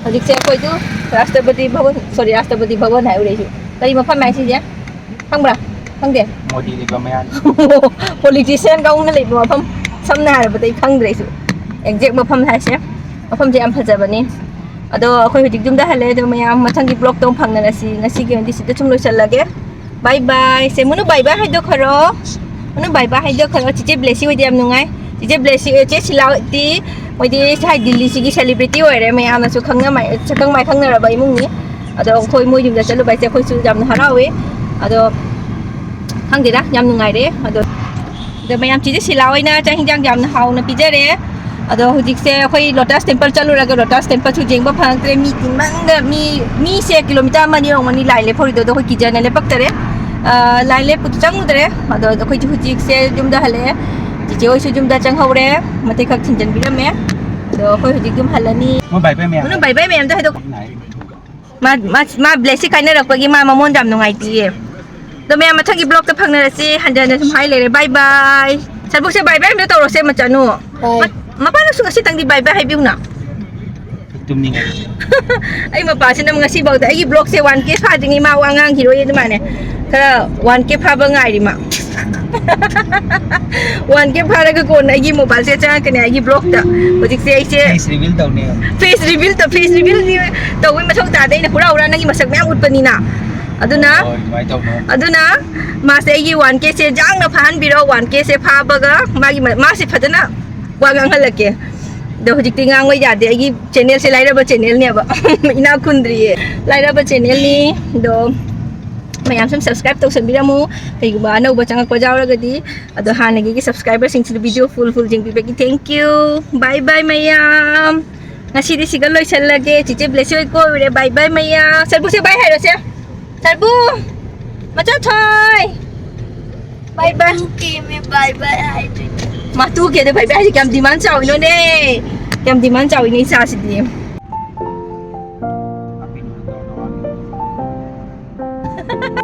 ꯍꯧꯖꯤꯛꯁꯦ ꯑꯩꯈꯣꯏꯗꯨ ꯔꯥꯁꯇ꯭ꯔꯄꯇꯤ ꯚꯕꯟ, sorry, ꯔꯥꯁꯇ꯭ꯔꯄꯇꯤ ꯚꯕꯟ ꯍꯥꯏꯔꯨꯔꯦ ꯑꯩꯁꯨ꯫ ꯀꯔꯤ ꯃꯐꯝ ꯍꯥꯏꯁꯤꯁꯦ? ꯈꯪꯕ꯭ꯔꯥ? ꯈꯪꯗꯦ? ꯃꯣꯗꯤ ꯂꯩꯕ ꯃꯌꯥꯅꯤ꯫ ꯄꯣꯂꯤꯇꯤꯁꯤꯌꯥꯟ ꯀꯥꯡꯕꯨꯅ ꯂꯩꯕ ꯃꯐꯝ, ꯁꯝꯅ ꯍꯥꯏꯔꯕꯗ ꯑꯩ ꯈꯪꯗ꯭ꯔꯦ ꯑꯩꯁꯨ꯫ ꯑꯦꯛꯖꯦꯛ ꯃꯐꯝ ꯍꯥꯏꯁꯦ꯫ ꯃꯐꯝꯁꯦ ꯌꯥꯝ ꯐꯖꯕꯅꯤ꯫ ꯑꯗꯣ ꯑꯩꯈꯣꯏ ꯍꯧꯖꯤꯛ ꯌꯨꯝꯗ ꯍꯜꯂꯦ꯫ ꯑꯗꯣ ꯃꯌꯥꯝ ꯃꯊꯪꯒꯤ ꯕ꯭ꯂꯣꯛꯇ ꯑꯃꯨꯛ ꯐꯪꯅꯔꯁꯤ꯫ ꯉꯁꯤꯒꯤ ꯑꯣꯏꯅꯗꯤ ꯁꯤꯗ ꯁꯨꯝ ꯂꯣꯏꯁꯤꯜꯂꯒꯦ꯫ ꯕꯥꯏ ꯕꯥꯏ꯫ ꯁꯦ, ꯃꯨꯅꯨ ꯕꯥꯏ ꯕꯥꯏ ꯍꯥꯏꯗꯣꯛꯈ꯭ꯔꯣ꯫ ꯃꯨꯅꯨ ꯕꯥꯏ ꯕꯥꯏ ꯍꯥꯏꯗꯣꯛꯈ꯭ꯔꯣ꯫ ꯆꯤꯆꯦ ꯕ꯭ꯂꯦꯁꯤ ꯍꯣꯏꯗꯤ ꯌꯥꯝ ꯅꯨꯡꯉꯥꯏ꯫ ꯆꯤꯆꯦ ꯕ꯭ꯂꯦꯁꯤ, ꯆꯦ ꯁꯤꯂꯥꯗꯤ ꯃꯣꯏꯗꯤ ꯁꯥꯏ ꯗꯤꯜꯂꯤꯁꯤꯒꯤ ꯁꯦꯂꯤꯕ꯭ꯔꯤꯇꯤ ꯑꯣꯏꯔꯦ꯫ ꯃꯌꯥꯝꯅꯁꯨ ꯈꯪꯅ ꯃꯥꯏ-, ꯁꯛꯈꯪ ꯃꯥꯏꯈꯪꯅꯔꯕ ꯏꯃꯨꯡꯅꯤ꯫ ꯑꯗꯣ ꯑꯩꯈꯣꯏ ꯃꯣꯏ ꯌꯨꯝꯗ ꯆꯠꯂꯨꯕ ꯍꯥꯏꯁꯦ ꯑꯩꯈꯣꯏꯁꯨ ꯌꯥꯝꯅ ꯍꯔꯥꯎꯋꯦ꯫ ꯑꯗꯣ ꯈꯪꯗꯦꯗ, ꯌꯥꯝ ꯅꯨꯡꯉꯥꯏꯔꯦ꯫ ꯑꯗꯣ, ꯑꯗꯣ ꯃꯌꯥꯝ ꯆꯤꯆꯦ ꯁꯤꯂꯥ ꯍꯣꯏꯅ ꯆꯥꯛ ꯍꯤꯟꯖꯥꯡ ꯌꯥꯝꯅ ꯍꯥꯎꯅ ꯄꯤꯖꯔꯦ꯫ ꯑꯗꯣ ꯍꯧꯖꯤꯛꯁꯦ ꯑꯩꯈꯣꯏ ꯂꯣꯇꯁ ꯇꯦꯝꯄꯜ ꯆꯠꯂꯨꯔꯒ ꯂꯣꯇꯁ ꯇꯦꯝꯄꯜꯁꯨ ꯌꯦꯡꯕ ꯐꯪꯉꯛꯇ꯭ꯔꯦ꯫ ꯃꯤ ꯆꯤꯟꯃꯟꯗ, ꯃꯤ, ꯃꯤꯁꯦ ꯀꯤꯂꯣꯃꯤꯇꯔ ꯑꯃ ꯑꯅꯤ ꯌꯧꯔꯝꯒꯅꯤ ꯂꯥꯏꯟ ꯂꯦꯞꯍꯧꯔꯤꯗꯣ꯫ ꯑꯗꯣ ꯑꯩꯈꯣꯏ ꯀꯤꯖꯅ ꯂꯦꯞꯄꯛꯇꯔꯦ꯫ ꯑ, line ꯂꯦꯞꯄꯗꯨ ꯆꯪꯉꯨꯗ꯭ꯔꯦ꯫ ꯑꯗꯣ ꯑꯩꯈꯣꯏꯗꯤ ꯍꯧꯖꯤꯛꯁꯦ ꯌꯨꯝꯗ ꯍꯜꯂꯛꯑꯦ꯫ ꯆꯤꯆꯦ ꯍꯣꯏꯁꯨ ꯌꯨꯝꯗ ꯆꯪꯍꯧꯔꯦ꯫ ꯃꯇꯦꯛ ꯈꯛ ꯊꯤꯟꯖꯟꯕꯤꯔꯝꯃꯦ꯫ ꯑꯗꯣ ꯑꯩꯈꯣꯏ ꯍꯧꯖꯤꯛ ꯌꯨꯝ ꯍꯜꯂꯅꯤ꯫ ꯃꯣꯏ ꯕꯥꯏ ꯕꯥꯏ ꯃꯌꯥꯝ꯫ ꯃꯅꯨꯡ ꯕꯥꯏ ꯕꯥꯏ ꯃꯌꯥꯝꯗ ꯍꯥꯏꯗꯣꯛ-, ꯃꯥ, ꯃꯥ, ꯃꯥ blessing ꯀꯥꯏꯅꯔꯛꯄꯒꯤ ꯃꯥ ꯃꯃꯣꯟ ꯌꯥꯝ ꯅꯨꯡꯉꯥꯏꯇꯦꯌꯦ꯫ ꯑꯗꯣ ꯃꯌꯥꯝ ꯃꯊꯪꯒꯤ vlogꯇ ꯐꯪꯅꯔꯁꯤ꯫ ꯍꯟꯖꯟ ꯍꯟꯖꯟ ꯁꯨꯝ ꯍꯥꯏ ꯂꯩꯔꯦ꯫ Bye bye꯫ ꯁꯔꯕꯨꯛꯁꯦ bye bye ꯑꯝꯇ ꯇꯧꯔꯣꯁꯦ, ꯃꯆꯥꯅꯨ꯫ Bye꯫ ꯃ-, ꯃꯄꯥꯅꯁꯨ ꯉꯁꯤꯇꯪꯗꯤ bye bye ꯍꯥꯏꯕꯤꯌꯨꯅ꯫ ꯇꯨꯝꯅꯤꯡꯉꯦ꯫ ꯑꯩ ꯃꯄꯥꯁꯤꯅ ꯉꯁꯤꯐꯥꯎꯗ ꯑꯩꯒꯤ vlogꯁꯦ one K ꯐꯥꯗ꯭ꯔꯤꯉꯩ ꯃꯥ ꯋꯥ ꯉꯥꯡꯈꯤꯔꯣꯏ ꯑꯗꯨꯃꯥꯏꯅ꯫ ꯈꯔ one K ꯐꯥꯕ ꯉꯥꯏꯔꯤ ꯃꯥ꯫ One K ꯐꯥꯔꯒ ꯀꯣꯟꯅ ꯑꯩꯒꯤ mobileꯁꯦ ꯆꯪꯉꯛꯀꯅꯤ ꯑꯩꯒꯤ vlogꯇ꯫ ꯍꯧꯖꯤꯛꯁꯦ ꯑꯩꯁꯦ face reveal ꯇꯧꯅꯤ꯫ Face reveal ꯇꯧ-, face revealꯗꯤ ꯇꯧꯕꯩ ꯃꯊꯧ ꯇꯥꯗꯦ, ꯑꯩꯅ ꯍꯨꯔꯥ ꯍꯨꯔꯥ ꯅꯪꯒꯤ ꯃꯁꯛ ꯃꯌꯥꯝ ꯎꯠꯄꯅꯤꯅ꯫ ꯑꯗꯨꯅ, ꯍꯣꯏ, ꯍꯣꯏ, ꯑꯗꯨꯃꯥꯏꯅ ꯇꯧꯅꯣ꯫ ꯑꯗꯨꯅ ꯃꯥꯁꯦ ꯑꯩꯒꯤ one Kꯁꯦ ꯌꯥꯡꯅ ꯐꯥꯍꯟꯕꯤꯔꯣ꯫ One Kꯁꯦ ꯐꯥꯕꯒ ꯃꯥꯒꯤ ꯃ-, ꯃꯥꯁꯦ ꯐꯖꯅ ꯋꯥ ꯉꯥꯡꯍꯜꯂꯛꯀꯦ꯫ ꯑꯗꯣ ꯍꯧꯖꯤꯛꯇꯤ ꯉꯥꯡꯕ ꯌꯥꯗꯦ, ꯑꯩꯒꯤ channelꯁꯦ ꯂꯥꯏꯔꯕ channelꯅꯦꯕ꯫ ꯏꯅꯥꯛ ꯈꯨꯟꯗ꯭ꯔꯤꯌꯦ, ꯂꯥꯏꯔꯕ channelꯅꯤ꯫ ꯑꯗꯣ ꯃꯌꯥꯝ ꯁꯨꯝ subscribe ꯇꯧꯁꯟꯕꯤꯔꯝꯃꯨ, ꯀꯩꯒꯨꯝꯕ ꯑꯅꯧꯕ ꯆꯪꯉꯛꯄ ꯌꯥꯎꯔꯒꯗꯤ꯫ ꯑꯗꯣ ꯍꯥꯟꯅꯒꯤ subscriberꯁꯤꯡꯁꯤꯗ video full full ꯌꯦꯡꯕꯤꯕꯒꯤ thank you꯫ Bye bye ꯃꯌꯥꯝ꯫ ꯉꯁꯤꯗꯤ ꯁꯤꯒ ꯂꯣꯏꯁꯜꯂꯒꯦ꯫ ꯆꯤꯆꯦ blessing ꯍꯣꯏ ꯀꯣꯏꯔꯨꯔꯦ꯫ Bye bye ꯃꯌꯥꯝ꯫ ꯁꯔꯕꯨꯁꯦ bye ꯍꯥꯏꯔꯣꯁꯦ꯫ ꯁꯔꯕꯨ! ꯃꯆꯥ ꯊꯣꯏ! Bye bye꯫ Two Kꯅꯦ bye bye ꯍꯥꯏꯗꯣꯏꯅꯦ꯫ ꯃꯥ two Kꯗ bye bye ꯍꯥꯏꯁꯦ ꯀꯌꯥꯝ demand ꯆꯥꯎꯏꯅꯣꯅꯦ? ꯀꯌꯥꯝ demand ꯆꯥꯎꯏꯅꯦ ꯏꯆꯥꯁꯤꯗꯤ?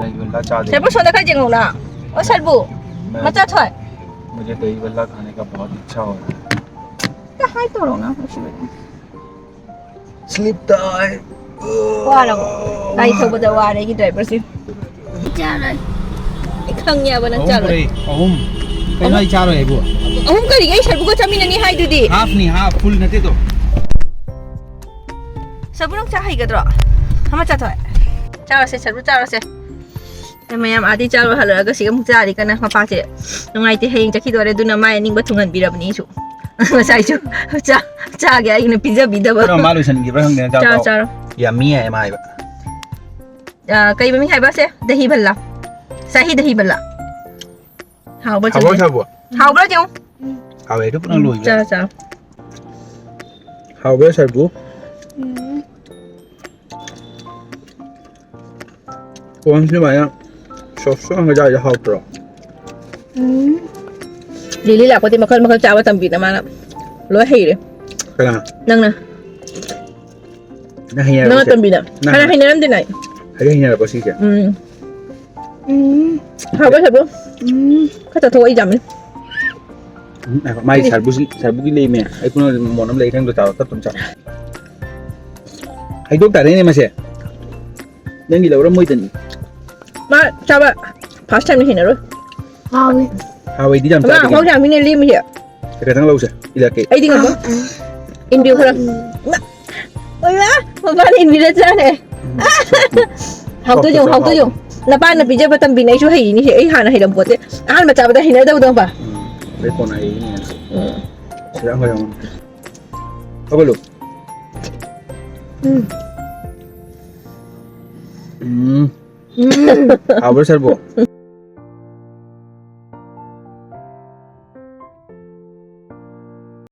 दही बल्ला चालू। ꯁꯔꯕꯨ, ꯁꯣꯝꯗ ꯈꯔ ꯌꯦꯡꯉꯧꯅ꯫ ꯑꯣ, ꯁꯔꯕꯨ꯫ मैं, ꯃꯆꯥ ꯊꯣꯏ꯫ मुझे दही बल्ला खाने का बहुत इच्छा हो रहा है। ꯀ ꯍꯥꯏ ꯇꯧꯔꯣꯅ꯫ Sleep time꯫ ꯋꯥꯔꯕꯣ? ꯒꯥꯔꯤ ꯊꯧꯕꯗ ꯋꯥꯔꯦ ꯑꯩꯒꯤ driverꯁꯦ꯫ ꯆꯥꯔꯣꯏ꯫ ꯑꯩ ꯈꯪꯉꯦꯕ ꯅꯪ ꯑꯍꯨꯝ ꯆꯥꯔꯣꯏ꯫ ꯄꯨꯔꯛꯏ, ꯑꯍꯨꯝ꯫ ꯀꯩꯅꯣ ꯑꯩ ꯆꯥꯔꯣꯏ ꯍꯥꯏꯕꯨ? ꯑꯍꯨꯝ ꯀꯔꯤꯒꯤ? ꯑꯩ ꯁꯔꯕꯨꯒ ꯆꯥꯃꯤꯟꯅꯅꯤ ꯍꯥꯏꯗꯨꯗꯤ꯫ Halfꯅꯤ, half, full ꯅꯠꯇꯦꯗꯣ꯫ ꯁꯔꯕꯨ ꯅꯪ ꯆꯥ ꯍꯩꯒꯗ꯭ꯔꯣ? ꯑꯃ ꯆꯥꯊꯣꯛꯑꯦ꯫ ꯆꯥꯔꯣꯁꯦ, ꯁꯔꯕꯨ ꯆꯥꯔꯣꯁꯦ꯫ ꯑꯩ ꯃꯌꯥꯝ ꯑꯥꯗꯩ ꯆꯥꯔꯨ ꯍꯜꯂꯛꯑꯒ ꯁꯤꯒ ꯑꯃꯨꯛ ꯆꯥꯔꯤ ꯀꯟꯅ꯫ ꯃꯄꯥꯁꯦ ꯅꯨꯡꯉꯥꯏꯇꯦ, ꯍꯌꯦꯡ ꯆꯠꯈꯤꯗꯣꯔꯦ, ꯑꯗꯨꯅ ꯃꯥꯏ ꯑꯅꯤꯡꯕ ꯊꯨꯡꯍꯟꯕꯤꯔꯕꯅꯤ ꯑꯩꯁꯨ꯫ ꯉꯁꯥꯏꯁꯨ ꯆꯥ-, ꯆꯥꯒꯦ ꯑꯩꯅ ꯄꯤꯖꯕꯤꯗꯕ꯫ ꯀꯩꯅꯣ ꯃꯥ ꯂꯣꯏꯁꯤꯟꯈꯤꯕ꯭ꯔꯥ ꯈꯪꯗꯦ, ꯆꯥ ꯆꯥꯔꯣ, ꯆꯥꯎ꯫ ꯆꯥꯔꯣ꯫ Yummy ꯍꯥꯏ ꯃꯥ ꯍꯥꯏꯕ꯫ ꯑ, ꯀꯩ ꯃꯃꯤꯡ ꯍꯥꯏꯕ ꯁꯦ? ꯗꯍꯤ ꯚꯜꯂꯥ꯫ ꯁꯥꯍꯤ ꯗꯍꯤ ꯚꯜꯂꯥ꯫ ꯍꯥꯎꯕ꯭ꯔꯥ ꯍꯥꯎꯕ꯭ꯔꯣ ꯆꯦ? ꯁꯔꯕꯨ? ꯍꯥꯎꯕ꯭ꯔꯥ ꯆꯦ? ꯍꯥꯎꯋꯦ, ꯑꯗꯨ ꯄꯨꯔꯥ ꯎꯝ, ꯂꯣꯏꯈ꯭ꯔꯦ꯫ ꯆꯥꯔꯣ, ꯆꯥꯔꯣ꯫ ꯍꯥꯎꯕ꯭ꯔꯥ ꯁꯔꯕꯨ? ꯎꯝ꯫ ꯀꯣꯟꯁꯦ ꯁꯨꯃꯥꯏꯅ ꯁꯣꯐ ꯁꯣꯐ ꯍꯪꯒꯖꯥꯏꯗꯣ ꯍꯥꯎꯇ꯭ꯔꯣ? ꯎꯝ꯫ ꯂꯤꯂꯤ ꯂꯥꯛꯄꯗꯤ ꯃꯈꯜ ꯃꯈꯜ ꯆꯥꯕ ꯇꯝꯕꯤꯗ ꯃꯥꯅ ꯂꯣꯏ ꯍꯩꯔꯦ꯫ ꯀꯅꯥ? ꯅꯪꯅ꯫ ꯅꯪ ꯍꯩꯅꯔꯕꯣ ꯅꯪꯅ ꯁꯦ? ꯇꯝꯕꯤꯗ꯫ ꯅꯪ ꯍꯥꯟꯅ ꯍꯩꯅꯔꯝꯗꯦ ꯅꯥꯏ꯫ ꯍꯩꯅ ꯍꯩꯅꯔꯕꯣ ꯁꯤꯁꯦ? ꯎꯝ꯫ ꯎꯝ꯫ ꯍꯥꯎꯕ ꯁꯕꯨ꯫ ꯎꯝ꯫ ꯈꯔ ꯆꯥꯊꯣꯛꯑꯣ, ꯑꯩ ꯌꯥꯝꯃꯤ꯫ ꯎꯝ, ꯉꯥꯏꯈꯣ, ꯃꯥꯒꯤ ꯁꯔꯕꯨꯁꯤ-, ꯁꯔꯕꯨꯒꯤ ꯂꯩꯃꯦ꯫ ꯑꯩ ꯄꯨꯟꯅ ꯃꯣꯟ ꯑꯃ ꯂꯩ, ꯅꯪꯗꯣ ꯆꯥꯔꯣ, ꯇꯞ ꯇꯞ ꯆꯥꯔꯣ꯫ ꯍꯩꯗꯣꯛ ꯇꯥꯔꯦꯅꯦ ꯃꯁꯦ꯫ ꯅꯪꯒꯤ ꯂꯧꯔꯝꯃꯣꯏꯗꯅꯤ꯫ ꯃꯥ ꯆꯥꯕ first time ꯅ ꯍꯩꯅꯔꯣꯏ꯫ ꯍꯥꯎꯋꯤ꯫ ꯍꯥꯎꯋꯦꯗꯤ ꯌꯥꯝ ꯃꯥ ꯆꯥꯗꯦ ꯃꯍꯧꯁꯥ ꯀꯩꯅꯣ꯫ ꯃꯤꯅ ꯂꯦꯝꯃꯤꯁꯦ꯫ ꯈꯤꯇꯪ ꯂꯧꯁꯦ, ꯏꯜꯂꯛꯀꯦ꯫ ꯑꯩꯗꯤ ꯉꯝꯃꯣꯏ꯫ ꯏꯟꯕꯤꯌꯨ ꯈꯔ꯫ ꯎꯝ꯫ ꯑꯣꯏꯃꯥ, ꯃꯄꯥꯅ ꯏꯟꯕꯤꯔ ꯆꯥꯅꯦ꯫ ꯎꯝ꯫ ꯍꯥꯎꯗꯣꯏ ꯌꯦꯡꯉꯨ, ꯍꯥꯎꯗꯣꯏ ꯌꯦꯡꯉꯨ꯫ ꯅꯄꯥꯅ ꯄꯤꯖꯕ ꯇꯝꯕꯤꯅꯦ, ꯑꯩꯁꯨ ꯍꯩꯔꯤꯅꯤꯁꯦ꯫ ꯑꯩ ꯍꯥꯟꯅ ꯍꯩꯔꯝꯄꯣꯠꯇꯦ꯫ ꯑꯍꯥꯟꯕ ꯆꯥꯕꯗ ꯍꯩꯅꯗꯕꯗꯣ ꯈꯪꯕ? ꯎꯝ꯫ ꯑꯗꯩ ꯀꯣꯟꯅ ꯍꯩꯔꯤꯅꯦ꯫ ꯎꯝ꯫ ꯁꯤꯗ ꯑꯃ ꯌꯦꯡꯉꯨ꯫ ꯍꯧꯒꯠꯂꯨ꯫ ꯎꯝ꯫ ꯎꯝ꯫ ꯎꯝ꯫ ꯍꯥꯎꯕ꯭ꯔꯣ, ꯁꯔꯕꯨ?